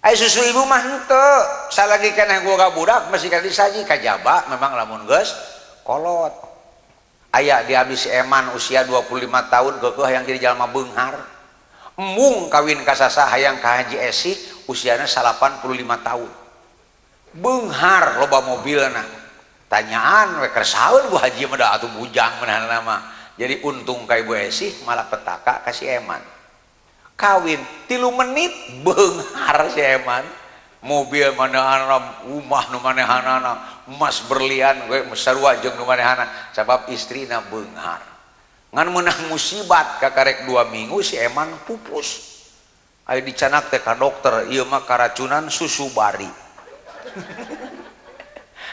Ai susu ibu mah henteu, salagi keneh boga budak masih kan disaji kajaba memang lamun geus kolot. Aya di abdi si Eman usia 25 tahun keukeuh hayang jadi jalma beunghar. Embung kawin ka sasa hayang ka Haji Esi usiana 85 tahun. Beunghar loba mobilna. Tanyaan we kersaeun Bu Haji mah da atuh bujang manehna mah. Jadi untung ka Ibu Esi malah petaka ka si Eman. Kawin 3 menit beunghar si Eman. Mobil manehana, rumah nu manehanana, emas berlian we sarua jeung nu manehana sabab istrina beunghar. Ngan meunang musibat kakarek 2 minggu si Eman pupus. Aya dicanak teh ka dokter, ieu mah karacunan susu bari.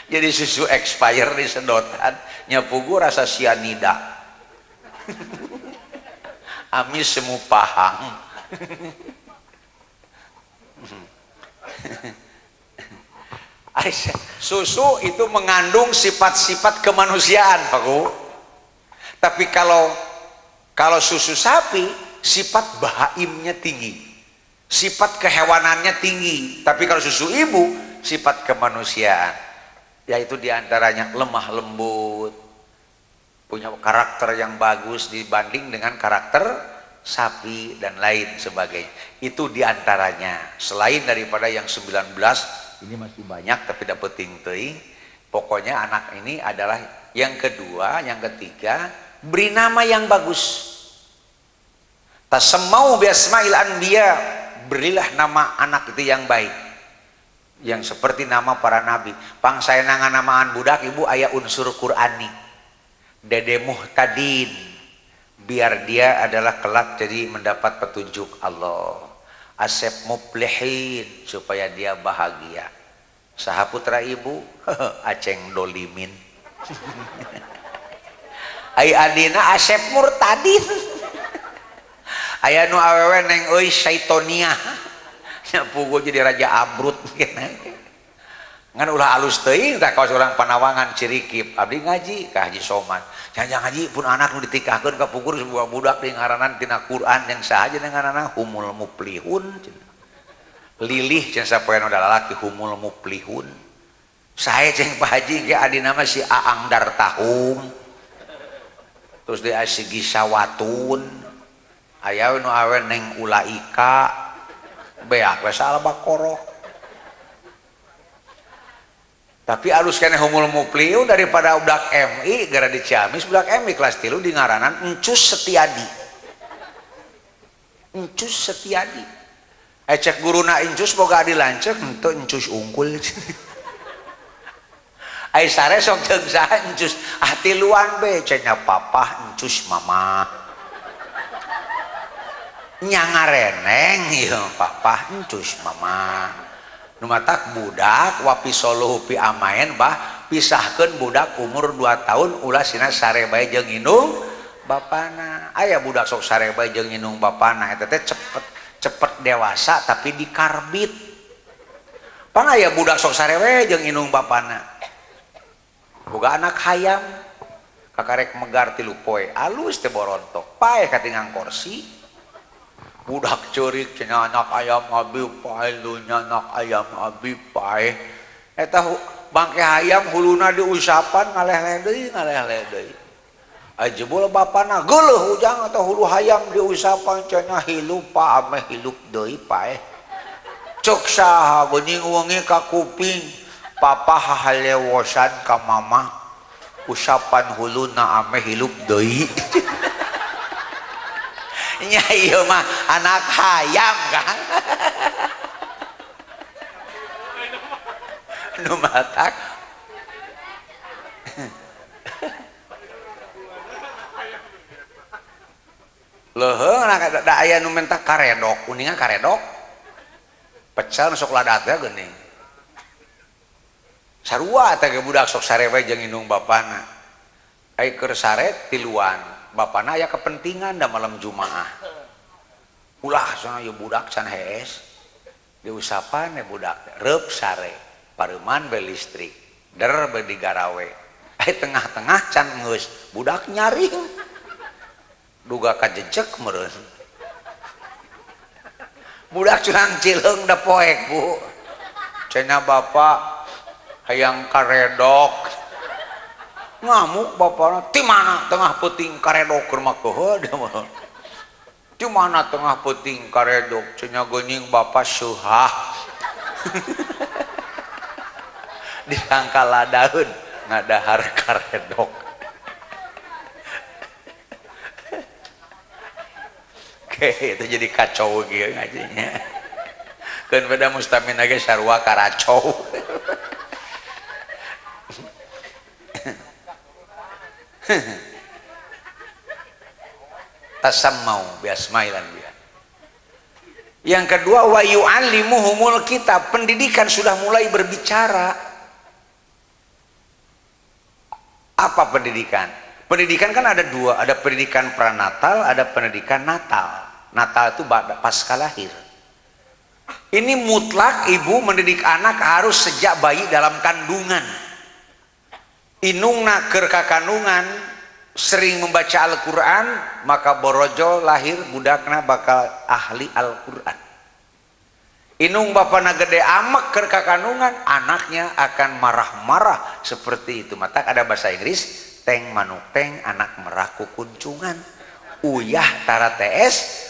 Jadi susu expire di sedotan, nya pugu rasa sianida. Amis semu pahang. Susu itu mengandung sifat-sifat kemanusiaan, Pak Ku. Tapi kalau susu sapi, sifat bahaimnya tinggi, sifat kehewanannya tinggi. Tapi kalau susu ibu, sifat kemanusiaan, yaitu diantaranya lemah lembut, punya karakter yang bagus dibanding dengan karakter sapi dan lain sebagainya. Itu diantaranya. Selain daripada yang 19, ini masih banyak tapi dapat ting-ting. Pokoknya anak ini adalah yang kedua, yang ketiga, beri nama yang bagus. Tasammau bi asma'il anbiya, berilah nama anak itu yang baik, yang seperti nama para nabi. Pangsaenangan namaan budak ibu aya unsur Qur'ani. Dede Muhtadin, biar dia adalah kelak jadi mendapat petunjuk Allah. Asep Muflihin, supaya dia bahagia. Saha putra ibu? Aceng Dolimin. Ai adina Asep Murtadin. Aya nu awewe neng euy Syaitonia. Nya pugu jadi raja abrut. Ngan ulah alus teuing tah kawas urang Panawangan Cirikip. Abdi ngaji ka Haji Somad. Jangan ngaji pun anak nu ditikahkeun ka pugur sebuah budak di ngaranan tina Quran yang saha jeung ngaranna Humul Muflihun. Lilih cenah sapoean udah lalaki Humul Muflihun. Sae jeung Pak Haji ge adina mah si Aang Dartahum. Terus dia si Gisawatun. Aya nu awe neng Ulaika. Beak we Al-Baqarah. Tapi alus keneh Humul Muflihun daripada budak MI gara di Ciamis budak MI kelas 3 di ngaranan Encus Setiadi. Encus Setiadi. Cek guruna Encus boga adi lanceuk henteu Encus unggul. Ai sare sok jeung saha Encus ah tiluan be cenah papah Encus mama. Nya ngareneng ieu papah Encus mama. Nu matak budak wapisoluhu pi amaen bah pisahkeun budak umur 2 tahun ulah sina sare bae jeung indung bapana. Aya budak sok sare bae jeung indung bapana eta teh cepet dewasa tapi dikarbit. Pan aya budak sok sare we jeung indung bapana. Boga anak hayam kakarek megar 3 poe alus teh borontok paeh katingang korsi. Budak ceurik cenah anak ayam abi paeh lu anak ayam abi paeh. Eta bangke hayam huluna diusapan ngaleh-leh deui ngaleh-leh deui. Ai jebul bapana geuleuh ujang atau hulu hayam diusapan cenah hilup pa ameh hilup deui paeh. Cek saha geuning wengi ka kuping papa hahalewosan ka mama usapan huluna ameh hilup deui. Nya ieu mah anak hayam kan. Nu matak leuheung da aya nu menta karedok, uninga karedok. Pecel sok ladat teh geuning. Sarua teh ge budak sok sarewe jeung indung bapana. Ai keur sare tiluan. Bapana aya kepentingan da malam Jumaah. Ulah sana ieu budak can hees. Diusapan we budak reup sare, pareuman be listrik, der be digarawe. Ai tengah-tengah can geus budak nyaring. Duga kajejek meureun. Budak curang cileung da poek, Bu. Cenah bapak hayang karedok. Ngamuk bapana, ti mana tengah peuting karedok keur mah keuheul dia mah. Di mana tengah peuting karedok cenah geuning bapa seuhah. Disangka ladaeun ngadahar karedok. Oke, itu jadi kacau kieu ngajinya. Keun beda mustamin ge sarua karacau. Tasammau biasmail anbiya. Yang kedua wa yu'allimuhumul kitab, pendidikan sudah mulai berbicara. Apa pendidikan? Pendidikan kan ada dua, ada pendidikan pranatal, ada pendidikan natal. Natal itu pasca lahir. Ini mutlak ibu mendidik anak harus sejak bayi dalam kandungan. Inungna keur ka kandungan sering membaca Al-Quran, maka borojo lahir budakna bakal ahli Al-Quran. Inung bapana gede amek keur ka kandungan, anaknya akan marah-marah seperti itu. Mata ada bahasa Inggris, teng manuk teng anak meraku kuncungan, uyah tara ts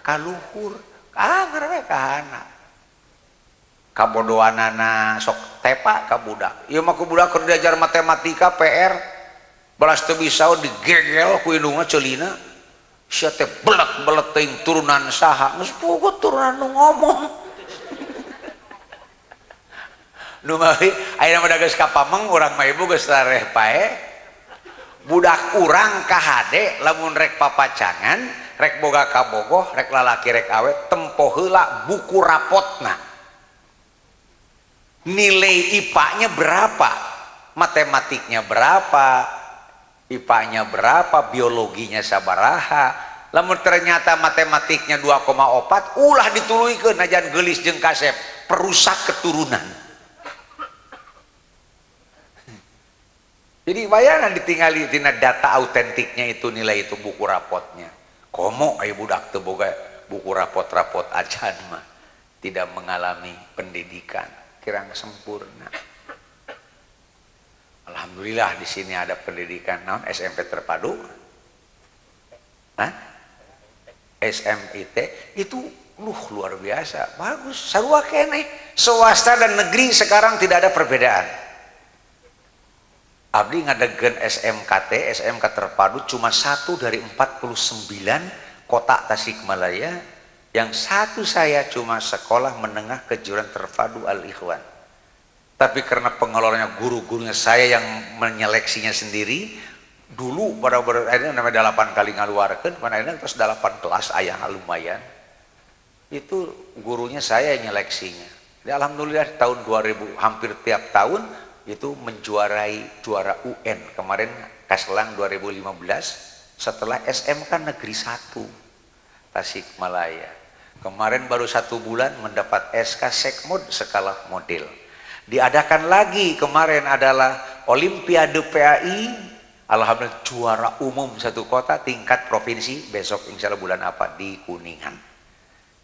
kaluhur, ah ngaranna ka anak. Kabodohanana sok tepa ka budak. Ieu mah ku budak keur diajar matematika PR balas teu bisa digegel ku indungna ceulina. Sia teh belet-belet teuing turunan saha, geus puguh turunan nu ngomong. Nu mah ayeuna mah geus kapameng urang mah ibu geus tareh pae. Budak urang kahade lamun rek papacangan, rek boga kabogoh, rek lalaki rek awe tempo heula buku rapotna. Nilai IPA-nya berapa, matematiknya berapa, IPA-nya berapa, biologinya sabaraha. Lamun ternyata matematiknya 2,4, ulah dituluykeun najan geulis jeung kasep, perusak keturunan. Jadi bayangan ditinggali tina data autentiknya itu nilai itu buku rapotnya. Komo aya budak teu boga buku rapot-rapot acan mah tidak mengalami pendidikan kirang sempurna. Alhamdulillah di sini ada pendidikan naon SMP terpadu. Hah? SMIT itu luar biasa, bagus. Sarua keneh. Swasta dan negeri sekarang tidak ada perbedaan. Abdi ngadegkeun SMKT, SMK terpadu cuma 1 dari 49 kota Tasikmalaya. Yang satu saya cuma sekolah menengah kejuruan terpadu Al-Ikhwan. Tapi karena pengelolanya guru-gurunya saya yang menyeleksinya sendiri, dulu pada akhirnya namanya 8 kali ngaluarkeun, pada akhirnya terus 8 kelas ayah lumayan. Itu gurunya saya yang nyeleksinya. Jadi alhamdulillah tahun 2000 hampir tiap tahun itu menjuarai juara UN. Kemarin Kaselang 2015 setelah SMK Negeri 1 Tasikmalaya. Kemarin baru 1 bulan mendapat SK Sekmod skala model. Diadakan lagi kemarin adalah Olimpiade PAI, alhamdulillah juara umum satu kota tingkat provinsi, besok insya Allah bulan apa di Kuningan.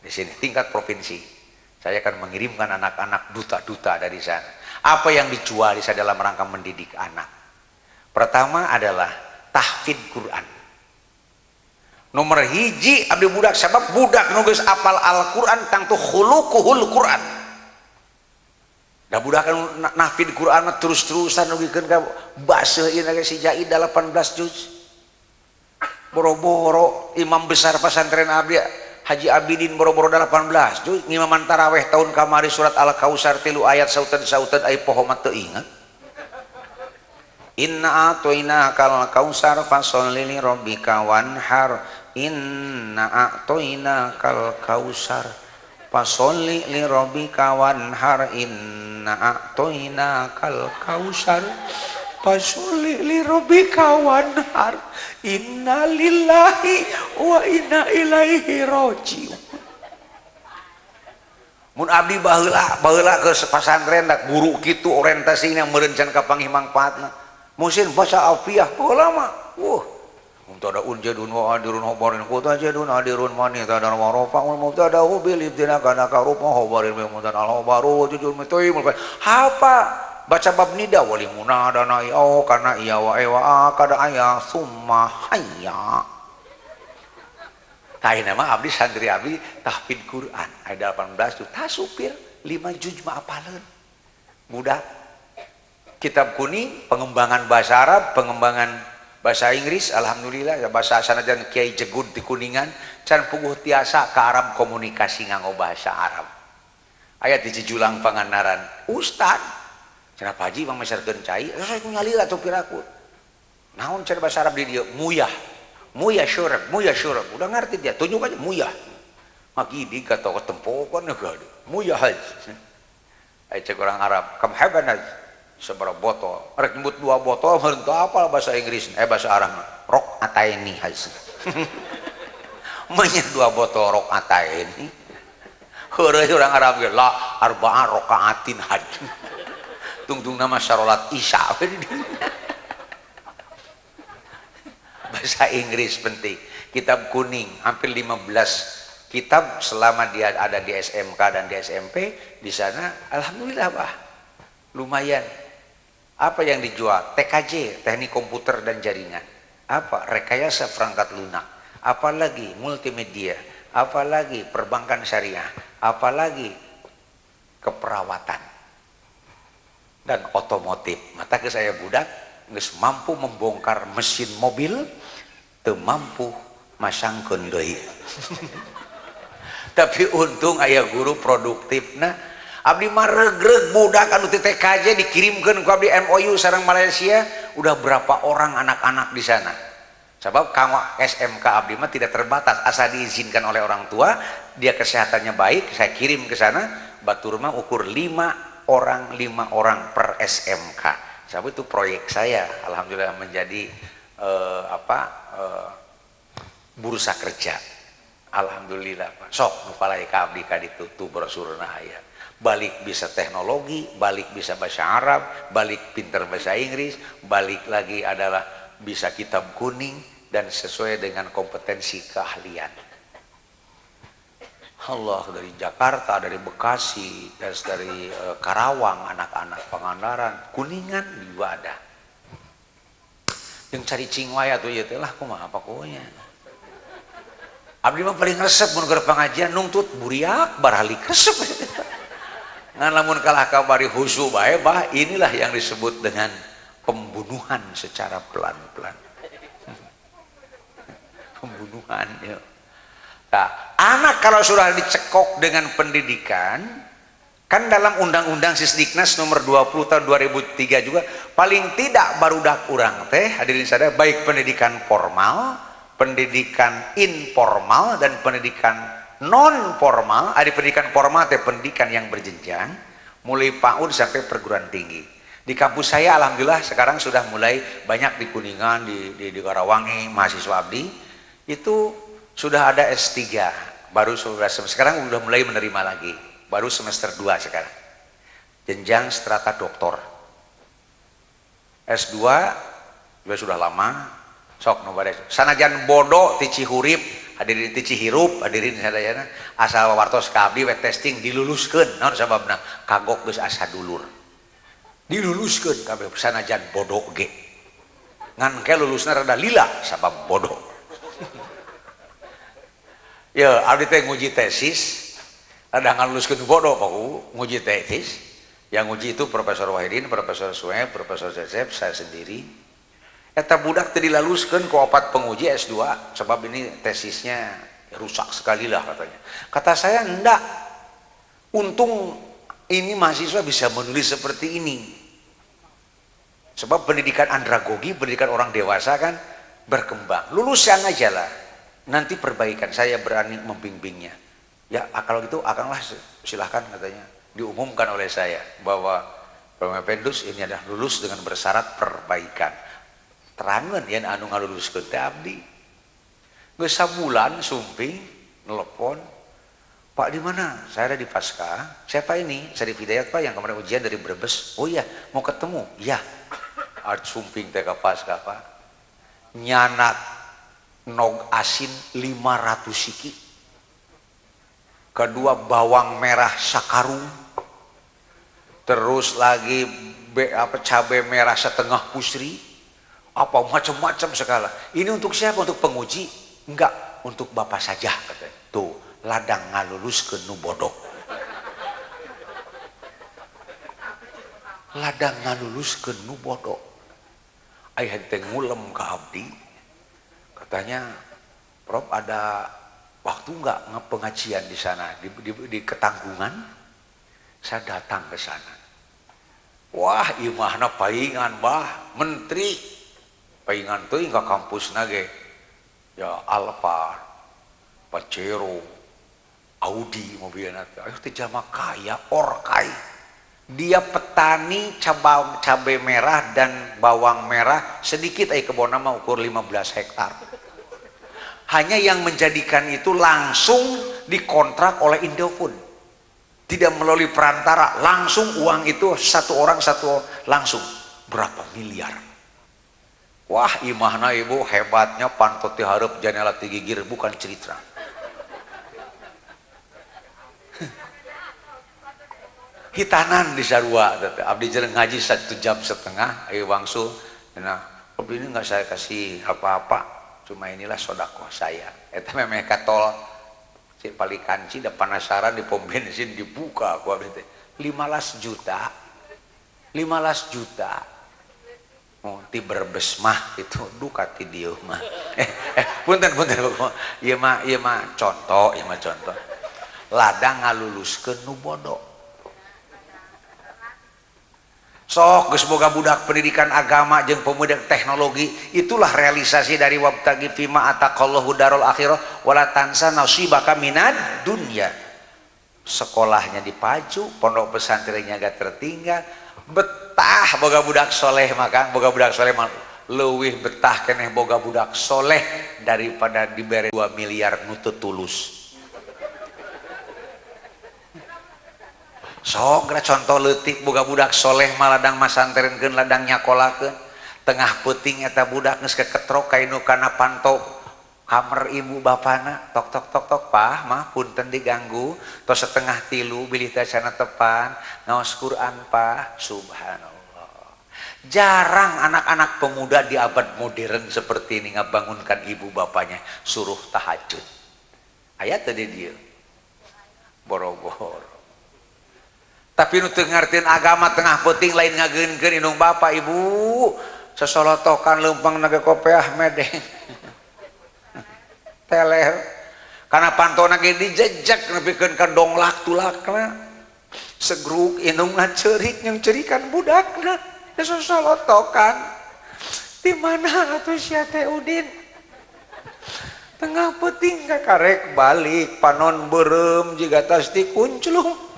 Di sini tingkat provinsi. Saya akan mengirimkan anak-anak duta-duta dari sana. Apa yang dijual di sana dalam rangka mendidik anak? Pertama adalah tahfidz Quran. Nomor hiji abdi budak sabab budak nu geus apal Al-Qur'an tangtu khuluquhul Qur'an. Da budak nu nahfidz Qur'an mah terus-terusan nugikeun ka baseuh ieu ge si Jaida 18 juz. Boro-boro imam besar pesantren abdi Haji Abidin boro-boro 18 juz ngimaman taraweh tahun kamari surat Al-Kausar 3 ayat sauten-sauten ai poho mah teu inget. Inna a'tainakal kausar fasholli li rabbika wanhar. Inna a'tainakal kausar fasholli li rabbika wanhar. Inna a'tainakal kausar fasholli li rabbika wanhar. Inna lillahi wa inna ilaihi rajiun. Mun abdi baheula ke pesantren guru kitu orientasina meureun can kapanggih mangfaatna. Musin baca alfiah baheula mah. Wuh. Mubtada unjadun wa adirun khabarin qutajadun adirun manita dan warafa'ul mubtada'u bil ibtina kana karupa khabarin bi mubtada al khabaru wujudun mutaimul. Hapa Baca bab nida wali munada na oh karena iya wa ewa kada aya summa hayya. Tah nama abdi santri abdi tahfidz Quran aya 18 tuh tah supir 5 juz mah apaleun. Budak kitab kuning pengembangan bahasa Arab, pengembangan bahasa Inggris, alhamdulillah ya bahasa sanajan Kiai Jegud di Kuningan can puguh tiasa ke Arab komunikasi nganggo bahasa Arab. Aya di Cijulang Pangandaran, ustad cenah Pak Haji mah meserkeun cai, saya nyalira atuh piraku. Naon cenah bahasa Arab di dieu? Muyah. Muyah syurab, muyah syurab. Udah ngerti dia, tunjuk aja muyah. Maki di kata ketempokan enggak. Muyah haji. Aya cek orang Arab, kam haban haji. Seberapa botol, rek nyebut 2 botol, henteu apal bahasa Inggris, bahasa Arab. Rok ataini haji. Menya 2 botol rok ataini. Heureuy orang Arab ge la arba'a rokaatin haji. Tungtung nama sarolat isya. Bahasa Inggris penting. Kitab kuning hampir 15 kitab selama dia ada di SMK dan di SMP di sana alhamdulillah bah lumayan. Apa yang dijual? TKJ, teknik komputer dan jaringan. Apa? Rekayasa perangkat lunak. Apalagi multimedia, apalagi perbankan syariah, apalagi keperawatan dan otomotif. Mata ke saya budak geus mampu membongkar mesin mobil, teu mampu masangkeun deui. Tapi untung aya guru produktifna. Abdi mah regreg budak anu ti TKJ dikirimkeun ku abdi MOU sareng Malaysia, udah berapa orang anak-anak di sana. Sebab kanggo SMK abdi mah tidak terbatas, asal diizinkan oleh orang tua, dia kesehatannya baik, saya kirim ke sana. Batur mah ukur 5 orang, 5 orang per SMK. Sebab itu proyek saya alhamdulillah menjadi bursa kerja. Alhamdulillah Pak. Sok nu palai ka abdi ka ditu tuh brosurna aya. Balik bisa teknologi, balik bisa bahasa Arab, balik pinter bahasa Inggris, balik lagi adalah bisa kitab kuning dan sesuai dengan kompetensi keahlian. Allah dari Jakarta, dari Bekasi, dari Karawang, anak-anak Pangandaran, Kuningan juga ada. Yang cari cing wae atuh ieu teh lah kumaha pakunya. Abdi mah paling resep mun keur pengajian nungtut buriak baralik resep. Ngan lamun kalah kabari husu bae bah, inilah yang disebut dengan pembunuhan secara pelan-pelan. Pembunuhan ya. Nah, anak kalau sudah dicekok dengan pendidikan, kan dalam Undang-Undang Sisdiknas nomor 20 tahun 2003 juga paling tidak barudak urang teh hadirin sadaya baik pendidikan formal, pendidikan informal dan pendidikan non formal. Ada pendidikan formal teh pendidikan yang berjenjang mulai PAUD sampai perguruan tinggi. Di kampus saya alhamdulillah sekarang sudah mulai banyak di Kuningan, di Karawangi, mahasiswa abdi itu sudah ada S3, baru sudah sekarang sudah mulai menerima lagi, baru semester 2 sekarang. Jenjang strata doktor. S2 juga sudah lama, sok nu bade. Sanajan bodoh ti Cihurip, hadirin ti Cihirup, hadirin sadayana, asal wartos ka abdi we testing diluluskeun. Naon sababna? Kagok geus asa dulur. Diluluskeun kabeh sanajan bodoh ge. Ngan ke lulusna rada lila sabab bodoh. Ya, abdi teh nguji tesis, ada ngaluluskeun bodoh paku nguji tesis. Yang nguji itu Profesor Wahidin, Profesor Sueb, Profesor Cecep, saya sendiri. Eta budak teh dilaluskeun ku 4 penguji S2 sebab ini tesisnya rusak sekali lah katanya. Kata saya enggak. Untung ini mahasiswa bisa menulis seperti ini. Sebab pendidikan andragogi, pendidikan orang dewasa kan berkembang. Lulusan aja lah. Nanti perbaikan, saya berani membimbingnya. Ya kalau gitu akanlah silahkan katanya. Diumumkan oleh saya bahwa Pak Pendus ini adalah lulus dengan bersyarat perbaikan. Terangan yen anu ngaluluskeun teh abdi. Geus sabulan sumping nelpon, Pak di mana? Saya ada di Pasca. Siapa ini? Saya di Hidayat Pak yang kemarin ujian dari Brebes. Oh iya, mau ketemu? Iya. Art sumping teh ka Pasca Pak. Nyanak nog asin 500 siki. Kedua bawang merah sakarung. Terus lagi apa cabai merah setengah pusri, apa macam-macam segala. Ini untuk siapa? Untuk penguji? Enggak, untuk bapak saja katanya. Tuh, ladang ngaluluskeun nu bodoh. Ladang ngaluluskeun nu bodoh. Aya teh ngulem ka abdi. Katanya, "Prof, ada waktu enggak pengajian di sana di Ketanggungan?" Saya datang ke sana. Wah, imahna paingan bah, menteri. Paingan teuing ka kampusna ge. Ya Alphard, Pajero, Audi mobilna teh. Ayo teh jalma kaya, orkai. Dia petani cabai merah dan bawang merah sedikit ai kebonna mah ukur 15 hektar. Hanya yang menjadikan itu langsung dikontrak oleh Indofood. Tidak melalui perantara, langsung uang itu satu orang langsung berapa miliar. Wah, imahna ibu hebatnya pantot ti hareup janela ti gigir bukan cerita. Hitanan di sarua teh. Abdi jeung ngaji 1,5 jam, ayo wangsul. Nah, abdi ini enggak saya kasih apa-apa, cuma inilah sodakoh saya. Eta memeh ka tol Palikanci da penasaran di pom bensin dibuka ku abdi teh. 15 juta. 15 juta. Oh, ti Brebes mah itu duka ti dieu mah. Punten ieu mah contoh, ieu mah contoh. Ladang ngaluluskeun nu bodoh. Sok geus boga budak pendidikan agama jeung pemuda teknologi, itulah realisasi dari wabtagi fima ataqallahu darul akhirah wala tansa nasibaka minad dunya. Sekolahnya dipaju, pondok pesantrennya gak tertinggal, betah boga budak soleh maka boga budak soleh mah leuwih betah keneh boga budak soleh daripada dibere 2 miliar nu teu tulus. Sok geura contoh leutik boga budak soleh mah ladang masantrenkeun ladang nyakolakeun tengah peuting eta budak geus keketrok ka nu kana panto kamar ibu bapana tok tok tok tok pah mah punten diganggu tos 2:30 bilih teh sana tepan ngaos Quran pah. Subhanallah, jarang anak-anak pemuda di abad modern seperti ini ngabangunkan ibu bapaknya suruh tahajud. Aya teh di dieu boro-boro. Tapi nu teu ngartieun agama tengah peuting lain ngageunkeun indung bapa ibu sesolotokan leumpang naga kopeah medeng teler kana pantona ge dijejek nepikeun ka donglak tulakna segruk indungna ceurik jeung ceurikan budakna sesolotokan di mana atuh sia teh Udin tengah peuting ka karek balik panon beureum jiga tas dikunclung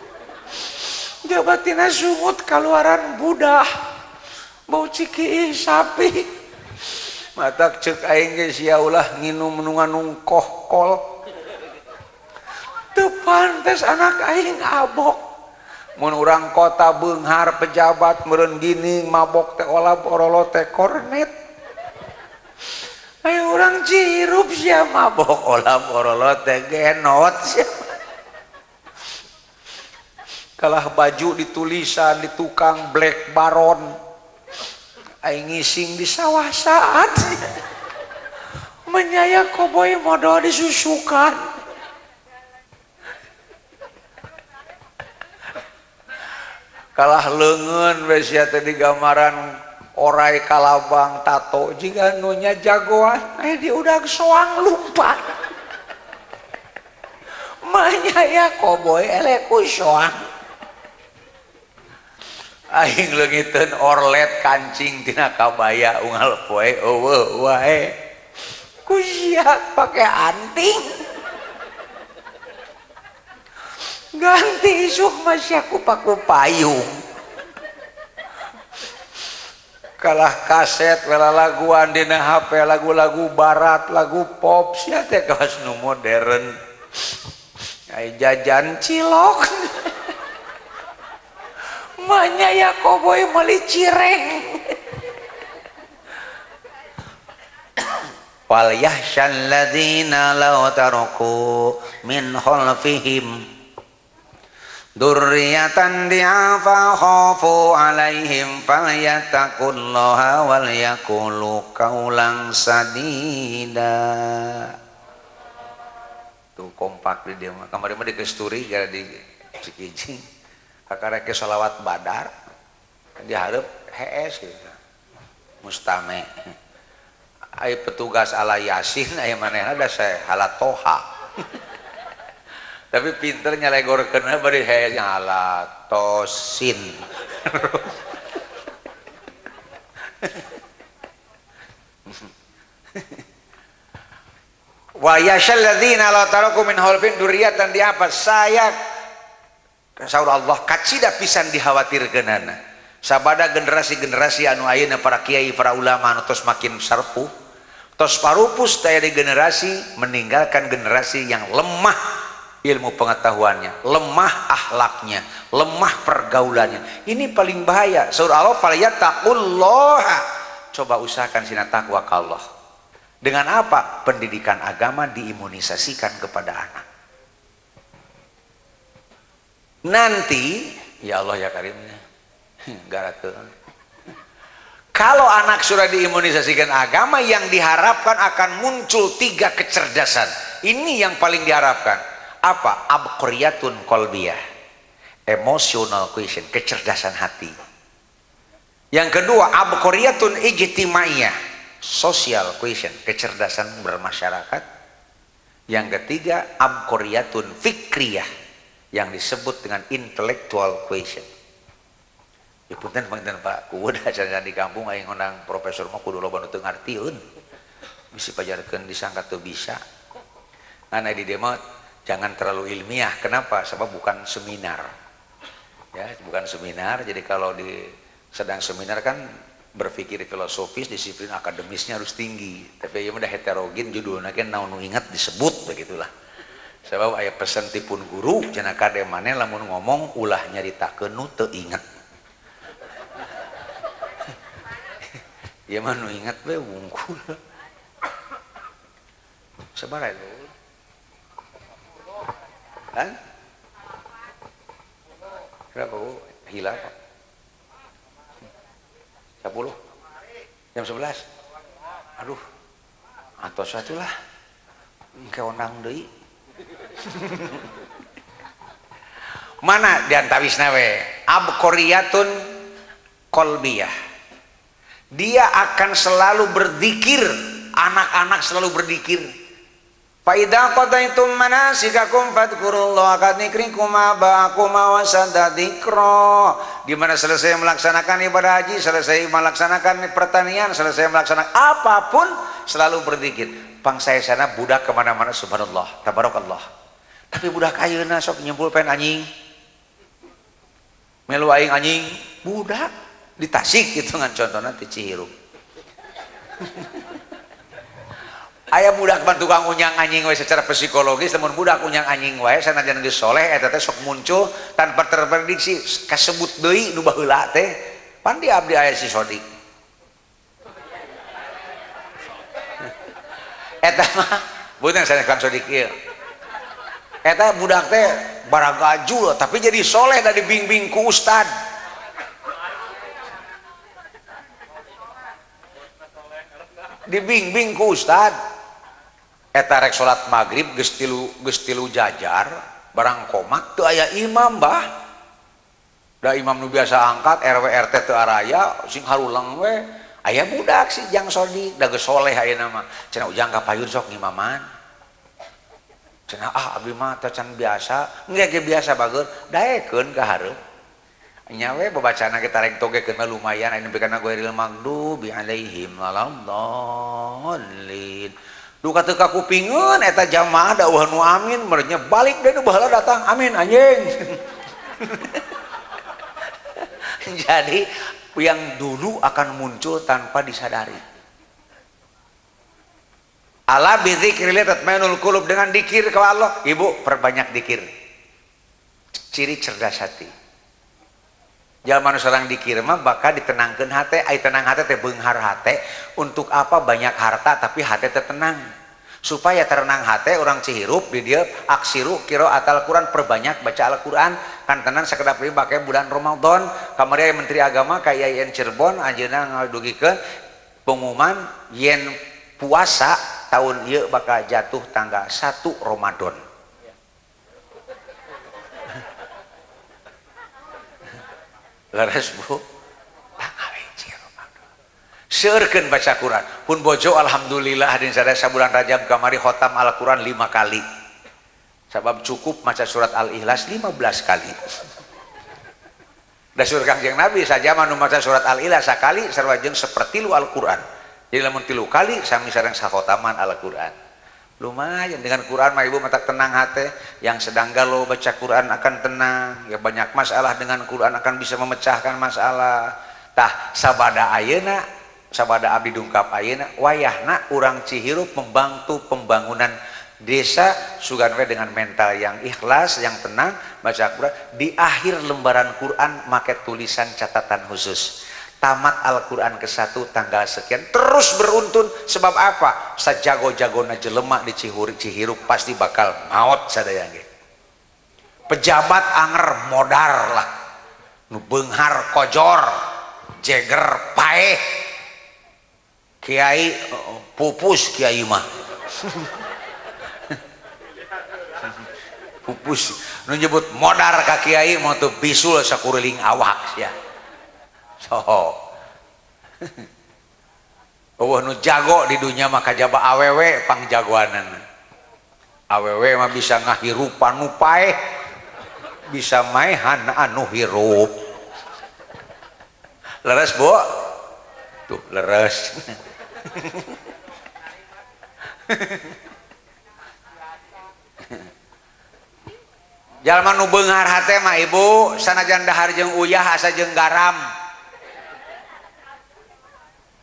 jabatina sungut kaluaran budah bau cikiih sapi matak cek aing ge sia ulah nginum nu nganung kohkol teu pantes anak aing abok mun urang kota beunghar pejabat meureun gini mabok teh olab orolo teh kornet ayo urang cirup sia mabok olab orolo teh genot sia. Kalah baju ditulisan di tukang Black Baron aing ngising di sawah saat menyaya koboi modal disusukan. Kalah leungeun we sia teh di gambaran orai kalabang tato jiga nu nya jagoan aya di udag soang lumpat menyaya koboi eleh ku soang. Aing leungiteun orlet kancing tina kabaya unggal poe eueuh wae ku sia pake anting ganti isuk mah sia ku paku payung kalah kaset wela laguan dina HP lagu-lagu barat lagu pop sia teh kawas nu modern ai jajan cilok Manya ya koboi meuli cireng. Wal yahshal ladzina law taraku min khalfihim Dzurriyyatan di'afa khafu alaihim falyattaqullaha wal yaqulu qaulan sadida. Tuh kompak di dia mah. Kamari mah di Kesturi gara di Cikijing. Kakarek selawat Badar. Kan dihareup hees gitu. Mustame. Aya petugas ala Yasin aya manehna da saya hala toha. Tapi pinter nyalegorkeun bari hees ala tosin. Wa yashal ladzina la taraku min khalfin dzurriyyatan diapa saya saur Allah kacida pisan dikhawatirkeunana. Sabada generasi-generasi anu ayeuna para kiai, para ulama anu tos makin sarpuh, tos parupus teh di generasi meninggalkan generasi yang lemah ilmu pengetahuannya, lemah akhlaknya, lemah pergaulannya. Ini paling bahaya. Surah Allah falyattaqullaha. Coba usahakan sina takwa ka Allah. Dengan apa? Pendidikan agama diimunisasikan kepada anak. Nanti, ya Allah ya Karimnya, garateun. Kalau anak sudah diimunisasikan agama, yang diharapkan akan muncul tiga kecerdasan. Ini yang paling diharapkan. Apa? Abqariyatun qalbiyah, emotional quotient, kecerdasan hati. Yang kedua, abqariyatun ijtimaiyah, social quotient, kecerdasan bermasyarakat. Yang ketiga, abqariyatun fikriyah, yang disebut dengan intellectual quotient. Ya punten punten Pak, kudu acan di kampung aing ngundang profesor mah kudu loba nu teu ngartieun. Bisi pajarkeun disangka teu bisa. Nah, di dieu mah jangan terlalu ilmiah. Kenapa? Sebab bukan seminar. Ya, bukan seminar. Jadi kalau di sedang seminar kan berpikir filosofis, disiplin akademisnya harus tinggi. Tapi ieu mah heterogen judulna kan naon nu ingat disebut begitulah. Sebab aya pesen tipun guru cenah kade maneh lamun ngomong ulah nyaritakeun nu teu inget. Ieu mah nu inget we wungkul. Sabaraha itu? Kan? Berapa Bu? Hilap Pak. 10? Jam 11? Aduh. Atau satu lah. Engke ondang deui. Mana di antawisna we? Abqariyatun qalbiyah. Dia akan selalu berzikir, anak-anak selalu berzikir. Fa idza qadaitum manasikakum fadhkurullaha kadzikrikum aba'akum wa sadadzikra. Di mana selesai melaksanakan ibadah haji, selesai melaksanakan pertanian, selesai melaksanakan apapun, selalu berzikir. Pang saya sana budak kemana-mana subhanallah, tabarakallah. Tapi budak ayeuna sok nyempul pen anjing, melu aing anjing, budak di Tasik gitu kan contohnya di Cihirup. Aya budak mah tukang unyang anjing wae secara psikologis, lamun budak unyang anjing wae sanajan geus soleh eta teh sok muncul tanpa terprediksi kasebut deui nu baheula teh. Pan di abdi aya si Sodik. Eta mah bukan sanes Kang Sodik ieu. Eta budak teh baragajul tapi jadi soleh da dibimbing ku ustad. Dibimbing ku ustad. Eta rek salat maghrib geus tilu jajar barang komat teu aya imam bah. Da imam nu biasa angkat RW RT teu araya sing harulang we. Aya budak si Jang Sodik da geus soleh ayeuna mah. Cenah ujang ka payun sok ngimaman. Cenah ah abdi mah teh can biasa, engke ge biasa bager, daekeun ka hareup. Nya we babacana ge tareng togekeun mah lumayan aya nepi kana ghairil maghdubi alaihim waladdallin. Duka teu kakupingeun eta jamaah da eueuh nu amin merenya balik deui nu baheula datang amin anjing. Jadi yang dulu akan muncul tanpa disadari. Ala bidzikrillah tatmainul qulub, dengan dikir ke Allah. Ibu perbanyak dikir. Ciri cerdas hati. Jalma nu sarang dikir mah bakal ditenangkeun hate, ai tenang hate teh beunghar hate. Untuk apa banyak harta tapi hate teh tenang? Supaya tenang hate orang Cihirup di dia aksiru qiraatal Quran, perbanyak baca Al-Quran kan tenan sakedap deui bake bulan Ramadan. Kamari aya Menteri Agama ka IAIN Cirebon anjeunna ngadugikeun pengumuman yen puasa tahun ieu bakal jatuh tanggal 1 Ramadan. Leres Bu, tanggal 1 Ramadan. Seueurkeun baca Quran. Pun bojo alhamdulillah din sadaya sabulan Rajab kamari khotam Al-Quran 5 kali. Sabab cukup maca surat Al-Ikhlas 15 kali. Da surah Kangjeng Nabi saja manu maca surat Al-Ikhlas sakali sarua jeung sapertilu Al-Quran. Jadi lamun 3 kali sami sareng sakhotaman Al-Quran. Lumayan dengan Quran mah ibu matak tenang hati. Yang sedang galau baca Quran akan tenang. Ya banyak masalah dengan Quran akan bisa memecahkan masalah. Tah sabada ayeuna, sabada abdi dungkap ayeuna, wayahna urang Cihirup membantu pembangunan desa sugan we dengan mental yang ikhlas, yang tenang baca Quran. Di akhir lembaran Quran make tulisan catatan khusus. Tamat Al-Quran ke-1 tanggal sekian terus beruntun. Sebab apa? Sajago-jagona jelema di Cihirup pasti bakal maot sadaya ge. Pejabat anger modar lah, nu beunghar kojor, jeger paeh, kiai pupus kiai mah. Pupus nu nyebut modar ka kiai mah teu bisul sakuriling awak sia. So, eueuh nu jago di dunia mah kajaba awewe pangjagoanana. Awewe mah bisa ngahirupan nu paeh, bisa maehan anu hirup. Leres Bu? Tuh leres. Jalma nu beunghar hate mah ibu sanajan dahar jeung uyah asa jeung garam.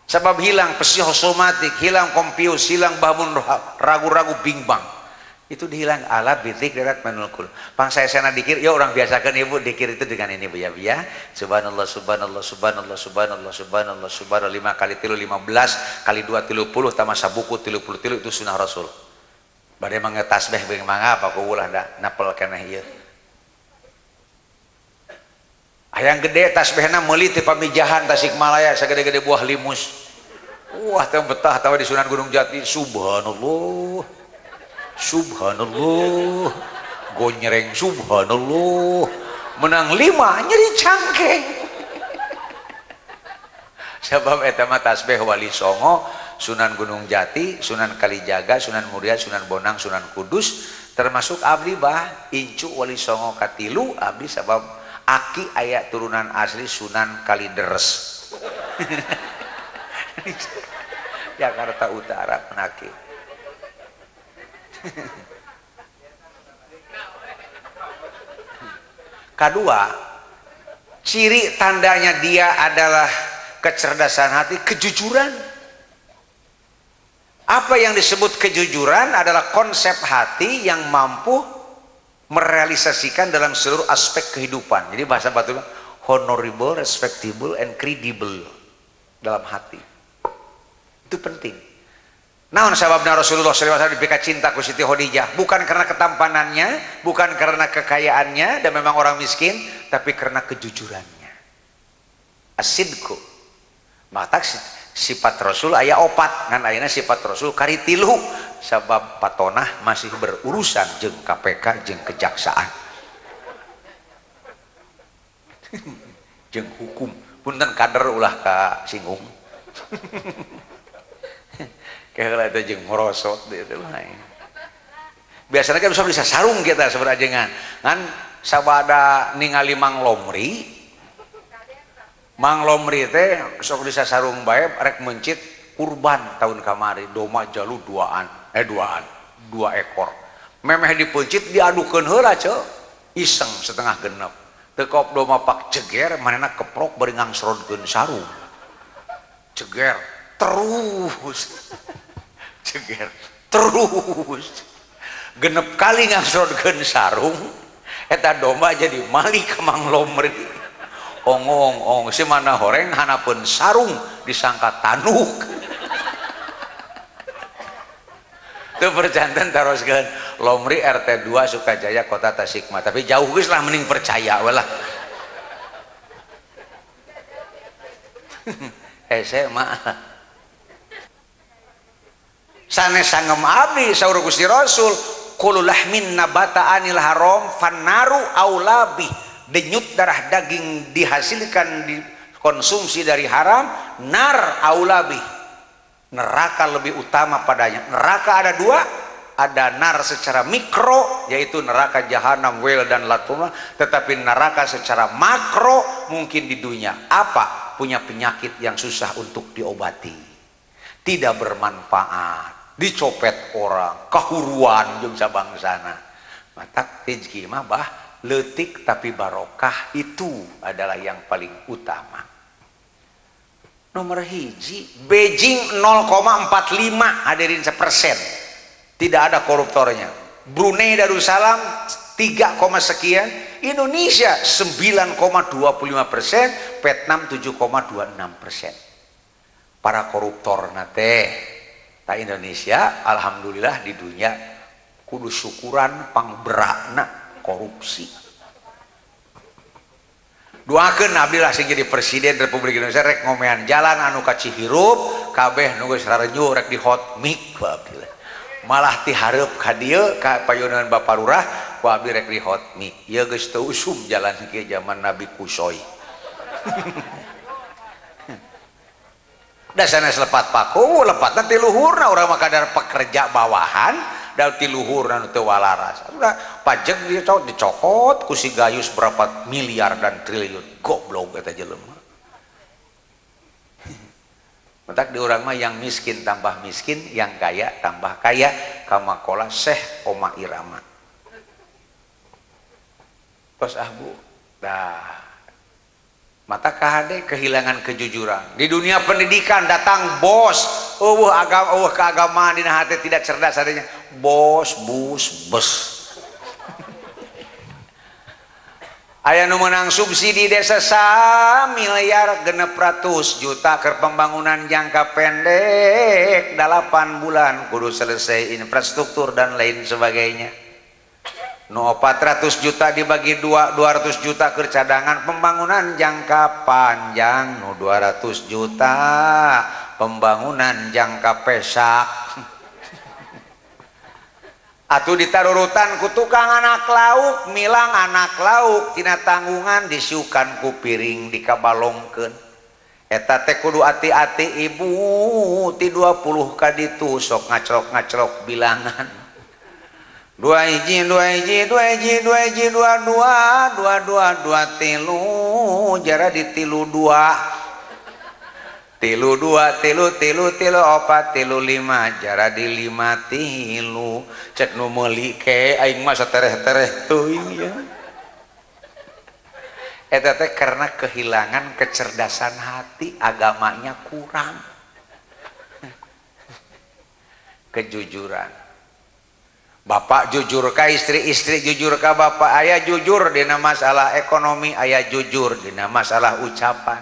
Sebab hilang psikosomatik, hilang konfus, hilang bangun ragu-ragu bimbang. Itu dihilang ala bitik derat manulkul. Pang saya sana dikir, ya orang biasakan ibu dikir itu dengan ini Bu ya, ya. Subhanallah, subhanallah, subhanallah, subhanallah, subhanallah, subhanallah 5 kali 3 15 kali 2 30 tambah sabuku 33 itu sunnah Rasul. Bade mangga tasbih beung mangga apa ku ulah da napel keneh ieu. Hayang gede tasbihna meuli ti Pamijahan Tasikmalaya sagede-gede buah limus. Wah teh betah tawa di Sunan Gunung Jati subhanallah. Subhanallah. Gonyereng subhanallah. Menang 5 nyeri cangkeng. Sebab eta mah tasbih Wali Songo, Sunan Gunung Jati, Sunan Kalijaga, Sunan Muria, Sunan Bonang, Sunan Kudus, termasuk abdi bah incu Wali Songo katilu abdi sabab aki aya turunan asli Sunan Kalideres. Jakarta Utara penaki. Kedua, ciri tandanya dia adalah kecerdasan hati, kejujuran. Apa yang disebut kejujuran adalah konsep hati yang mampu merealisasikan dalam seluruh aspek kehidupan. Jadi bahasa batu honorable, respectable, and credible dalam hati. Itu penting. Naon sababna Rasulullah sallallahu alaihi wasallam dipika cinta ku Siti Khadijah? Bukan karena ketampanannya, bukan karena kekayaannya dan memang orang miskin, tapi karena kejujurannya. Asidku. Maka sifat Rasul aya opat, ngan ayeuna sifat Rasul kari 3 sabab patonah masih berurusan jeung KPK jeung kejaksaan. Jeung hukum. Punten kader ulah ka singgung. Kayak itu jeung merosot gitu lah. Biasanya kan bisa sarung kita sebenarnya ngan sabada ningali Mang Lomri, Mang Lomri teh sok bisa sarung bae rek mencit kurban tahun kamari doma jalu duaan dua ekor memeh dipencit diadukeun heula ceu iseng setengah genep tekop doma pak ceger manehna keprok bari ngangsrodkeun sarung ceger terus ceger terus genep kali ngangsrodkeun sarung eta domba jadi malik ka Mang Lomri ongong ong si mana horeng hanapeun sarung disangka tanuk. Teu percanten taroskeun Lomri RT 2 Sukajaya Kota Tasikmalaya. Tapi jauh geus lah mending percaya we lah. Hese mah. Sanes sangem abdi saur Gusti Rasul kullu lahmin nabata anil haram fannaru aulabi. Denyut darah daging dihasilkan dikonsumsi dari haram, nar aulabi, neraka lebih utama padanya. Neraka ada dua, ada nar secara mikro yaitu neraka jahanam, wel dan latuna, tetapi neraka secara makro mungkin di dunia. Apa? Punya penyakit yang susah untuk diobati, tidak bermanfaat, dicopet orang, kahuruan jeung sabangsana. Matak rezeki mah bah leutik tapi barokah itu adalah yang paling utama. Nomor hiji, Beijing 0,45 hadirin sepersen, tidak ada koruptornya. Brunei Darussalam 3, sekian, Indonesia 9,25%, Vietnam 7,26%. Para koruptor nate, ta Indonesia alhamdulillah di dunia kudu syukuran pangberakna korupsi. Doakeun abdi lah sing jadi presiden Republik Indonesia rek ngomean jalan anu ka Cihirup kabeh nu geus rarenyu rek di hot mic ku abdi lah. Malah ti hareup ka dieu ka payunan Bapak Lurah ku abdi rek di hot mic. Ieu geus teu usum jalan kieu zaman Nabi Kusoy. Da sanes lepat paku, lepatna ti luhurna urang mah kadar pekerja bawahan da ti luhurna nu teu walaras. Udah pajak dicokot ku si Gayus berapa miliar dan triliun, goblok eta jelema. Mentak di urang mah yang miskin tambah miskin, yang kaya tambah kaya, kamakola Syekh Oma Irama. Tos ah bu, dah. Mata kahade kehilangan kejujuran. Di dunia pendidikan datang bos, eueuh agama, eueuh keagamaan dina hati tidak cerdas adanya. Bos, bus, bes. Aya nu meunang subsidi desa 1.600 miliar keur pembangunan jangka pendek 8 bulan kudu selesai infrastruktur dan lain sebagainya. Nu 400 juta dibagi 2, 200 juta keur cadangan pembangunan jangka panjang, nu 200 juta pembangunan jangka pesak. Atuh ditarurutan ku tukang anak lauk, milang anak lauk tina tanggungan disiukan ku piring dikabalongkeun. Eta teh kudu ati-ati ibu ti 20 ka ditu sok ngacrok-ngacrok bilangan. 2 hiji 2 hiji 2 hiji 2 hiji 2 2 2 2 2 3 jara di 3 2 3 2 3 3 3 4 3 5 jara di 5 3 cek nu meuli ke aing mah satereh-tereh teuing ya. Eta teh karena kehilangan kecerdasan hati, agamanya kurang, kejujuran. Bapak jujur ka istri, istri jujur ka bapak, ayah jujur dina masalah ekonomi, ayah jujur dina masalah ucapan.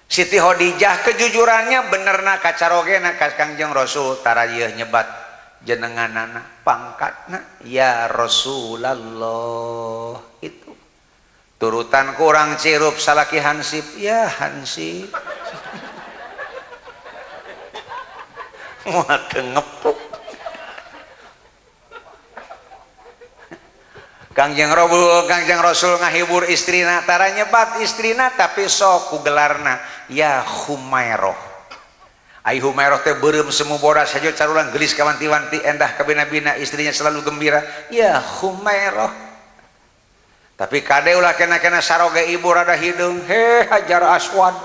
Siti Khadijah kejujurannya benerna kacarogena ka Kangjeng Rasul tara ieu nyebat jenenganana pangkatna ya Rasulullah itu. Turutan kurang cirup salaki hansip ya hansip. Moal teu ngepuk. Kangjeng Rasul, Kangjeng Rasul ngahibur istrina tara nyebat istrina tapi sok ku gelarna ya Humairoh. Ai Humairoh teh beureum semu bodas hajo carulang geulis kawanti-wanti endah kabina-bina istrinya selalu gembira ya Humairoh. Tapi kade ulah kena-kena saroge ibu rada hideung he Hajar Aswad.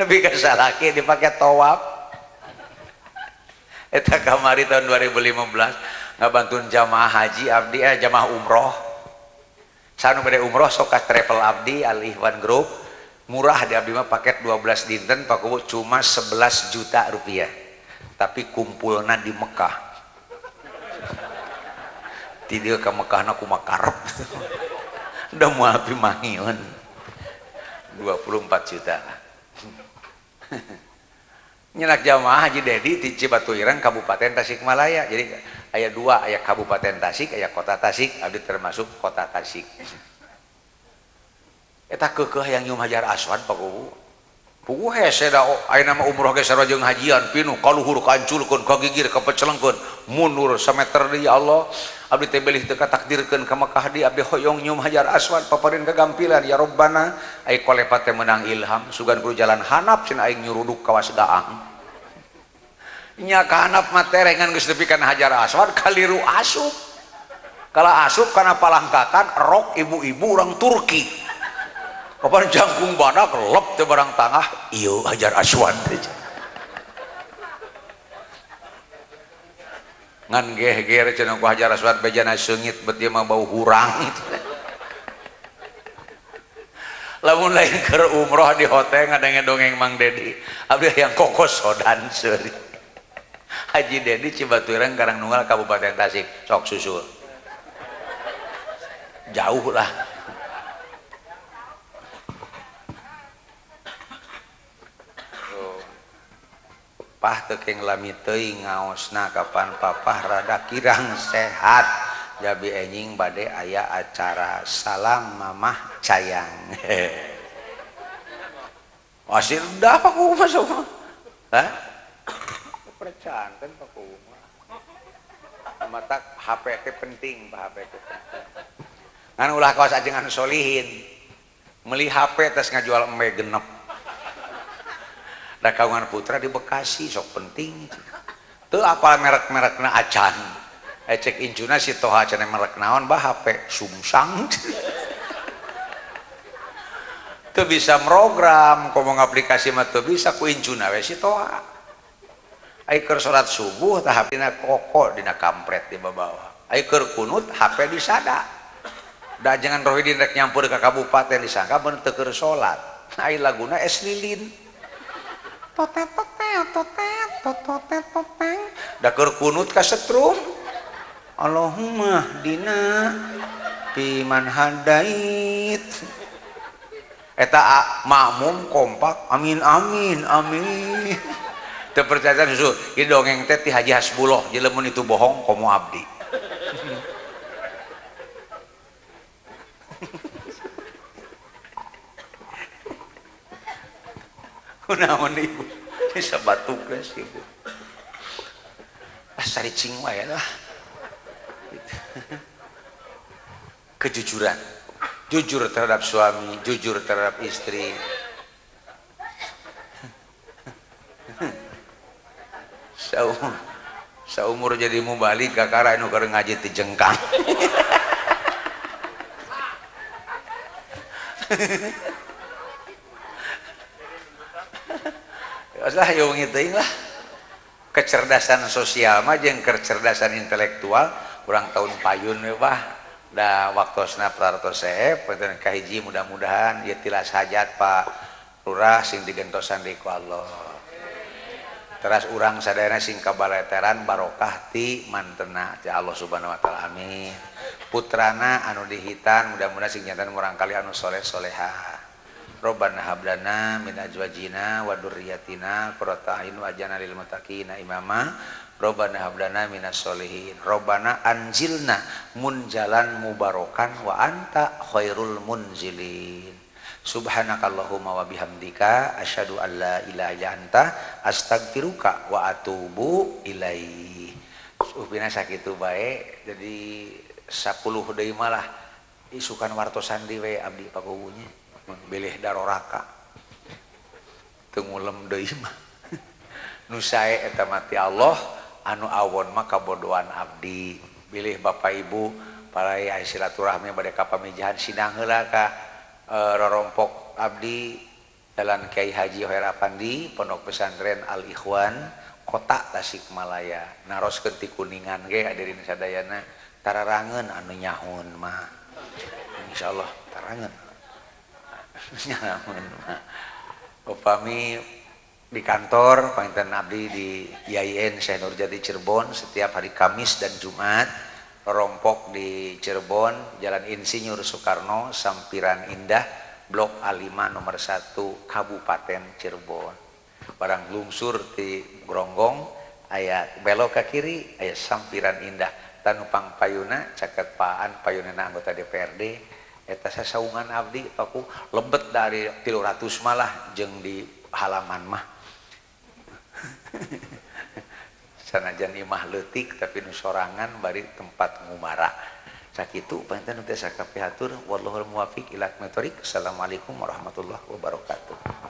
Nepi ka salaki dipake tawaf. Eta kamari tahun 2015 ngabantuan jamaah haji abdi jamaah umroh. Sanu bade umroh sok ka travel abdi Al Ikhwan Group, murah di abdi mah paket 12 dinten Pak Kubu cuma 11 juta rupiah. Tapi kumpulna di Mekah. Ti dieu ka Mekahna kumaha karep. Udah moal pimangiun. 24 juta lah. Nyenak jamaah Haji Dedi di Cibatuirang Kabupaten Tasikmalaya. Jadi aya dua, aya Kabupaten Tasik, aya Kota Tasik, abdi termasuk Kota Tasik. Eta keukeuh yang nyium Hajar Aswad Pak Kuwu. Puguh hese da ayeuna mah umroh ge sarua jeung hajian pinuh kaluhur kaanculkeun kagigir kapecelengkeun mundur sameter deui ya Allah. Abdi teh belih teu katakdirkeun ka Mekah di abdi hoyong nyium Hajar Aswad paparin kagampilan ya Rabbana. Ai kolepat teh meunang ilham sugan kudu jalan hanap cenah aing nyuruduk kawas gaang. Nya ka hanap mah terengan geus nepi kana Hajar Aswad kaliru asup. Kala asup kana palangkakan rok ibu-ibu urang Turki. Kapan jangkung badak lep teh barang tangah ieu Hajar Aswad teh. Ngan geger cenah ku Hajar Aswad bejana seungit bet ieu mah bau hurang. Lamun lain keur umroh di hotel ngadenge dongeng Mang Dedi, abdi yang kokosodan seuri. Haji Dedi Cibatuirang Karangnunggal Kabupaten Tasik, sok susul. Jauh lah. Pah tekeng lami teuing ngaosna kapan papah rada kirang sehat. Jabi enjing bade aya acara salam mamah cayang. Masih dah Pak Kuwu masuk. Hah? Percanten Pak Kuwu mah. Mata HP teh penting, Pak HP teh penting. Ngan ulah kawas ajengan solihin. Meuli HP tes ngajual embe genep. Da kagungan putra di Bekasi sok penting. Teu apal merek-merekna acan. Cek incuna si Toha cenah merek naon bah HP sumsang. Teu bisa program, komo ngaplikasi mah teu bisa ku incuna we si Toha. Ai keur salat subuh tah HP dina koko dina kampret di bawah. Ai keur kunut HP disada. Da jangan Rohidin rek nyampur ka kabupaten disangka beun teu keur salat. Ai laguna es lilin. Totet totet totet totet toteng. Da keur kunut ka setrum. Allahumma dina piman hadait. Eta makmum kompak amin amin amin. Teu percaya susu ieu dongeng teh ti Haji Hasbullah, jeung lamun itu bohong komo abdi. Kunaon ibu bisa batuk geus ibu. Ah saricing wae lah. Kejujuran, jujur terhadap suami, jujur terhadap istri. Saumur jadi mubalik kakara anu keur ngaji ti jengkang. Lah yo wengi teuing lah. Kecerdasan sosial mah jeung kecerdasan intelektual urang tahun payun we bah. Da waktosna prartos seep punten kahiji mudah-mudahan ieu tilas hajat Pak Lurah sing digentosan deui ku Allah. Teras urang sadayana sing kabaleteran barokah ti mantena ti Allah Subhanahu wa taala amin. Putrana anu dihitan mudah-mudahan sing jantan murangkali anu soleh-soleha. Rabbana hab lana min azwajina wa dzurriyyatina qurrata a'yun waj'alna lil muttaqina imama. Rabbana hab lana minas solihin. Rabbana anzilna munjalan mubarokan wa anta khairul munzilin. Subhanakallahumma wa bihamdika asyhadu an la ilaha illa anta astaghfiruka wa atubu ilaih. Upina sakitu bae jadi 10 deui malah isukan wartosan deui we abdi pakuwunya. Bilih daroraka teu ngulem deui mah. Nu sae eta mah ti Allah, anu awon mah kabodohan abdi. Bilih Bapak Ibu para silaturahmi bade ka pamijahan sidang heula ka rorompok abdi Jalan Kiai Haji Hoer Apandi Pondok Pesantren Al Ikhwan Kota Tasikmalaya. Naroskeun ti Kuningan ge hadirin sadayana tararangeun anu nyahun mah. Insyaallah tarangeun. Nyahun mah. Upami di kantor panginten abdi di IAIN Syekh Nurjati Cirebon setiap hari Kamis dan Jumat rompok di Cirebon Jalan Insinyur Soekarno Sampiran Indah Blok A5 nomor 1 Kabupaten Cirebon. Barang lungsur di Gronggong aya belok ke kiri aya Sampiran Indah. Tanu pangpayuna caket paan payunana anggota DPRD eta sasaungan abdi paku lebet dari 300 malah jeung di halaman mah. Sanajan imah leutik tapi nu sorangan bari tempat ngumara. Sakitu panten teu sakapihatur, wallahul muwaffiq ila aqwamit thoriq. Assalamualaikum warahmatullahi wabarakatuh.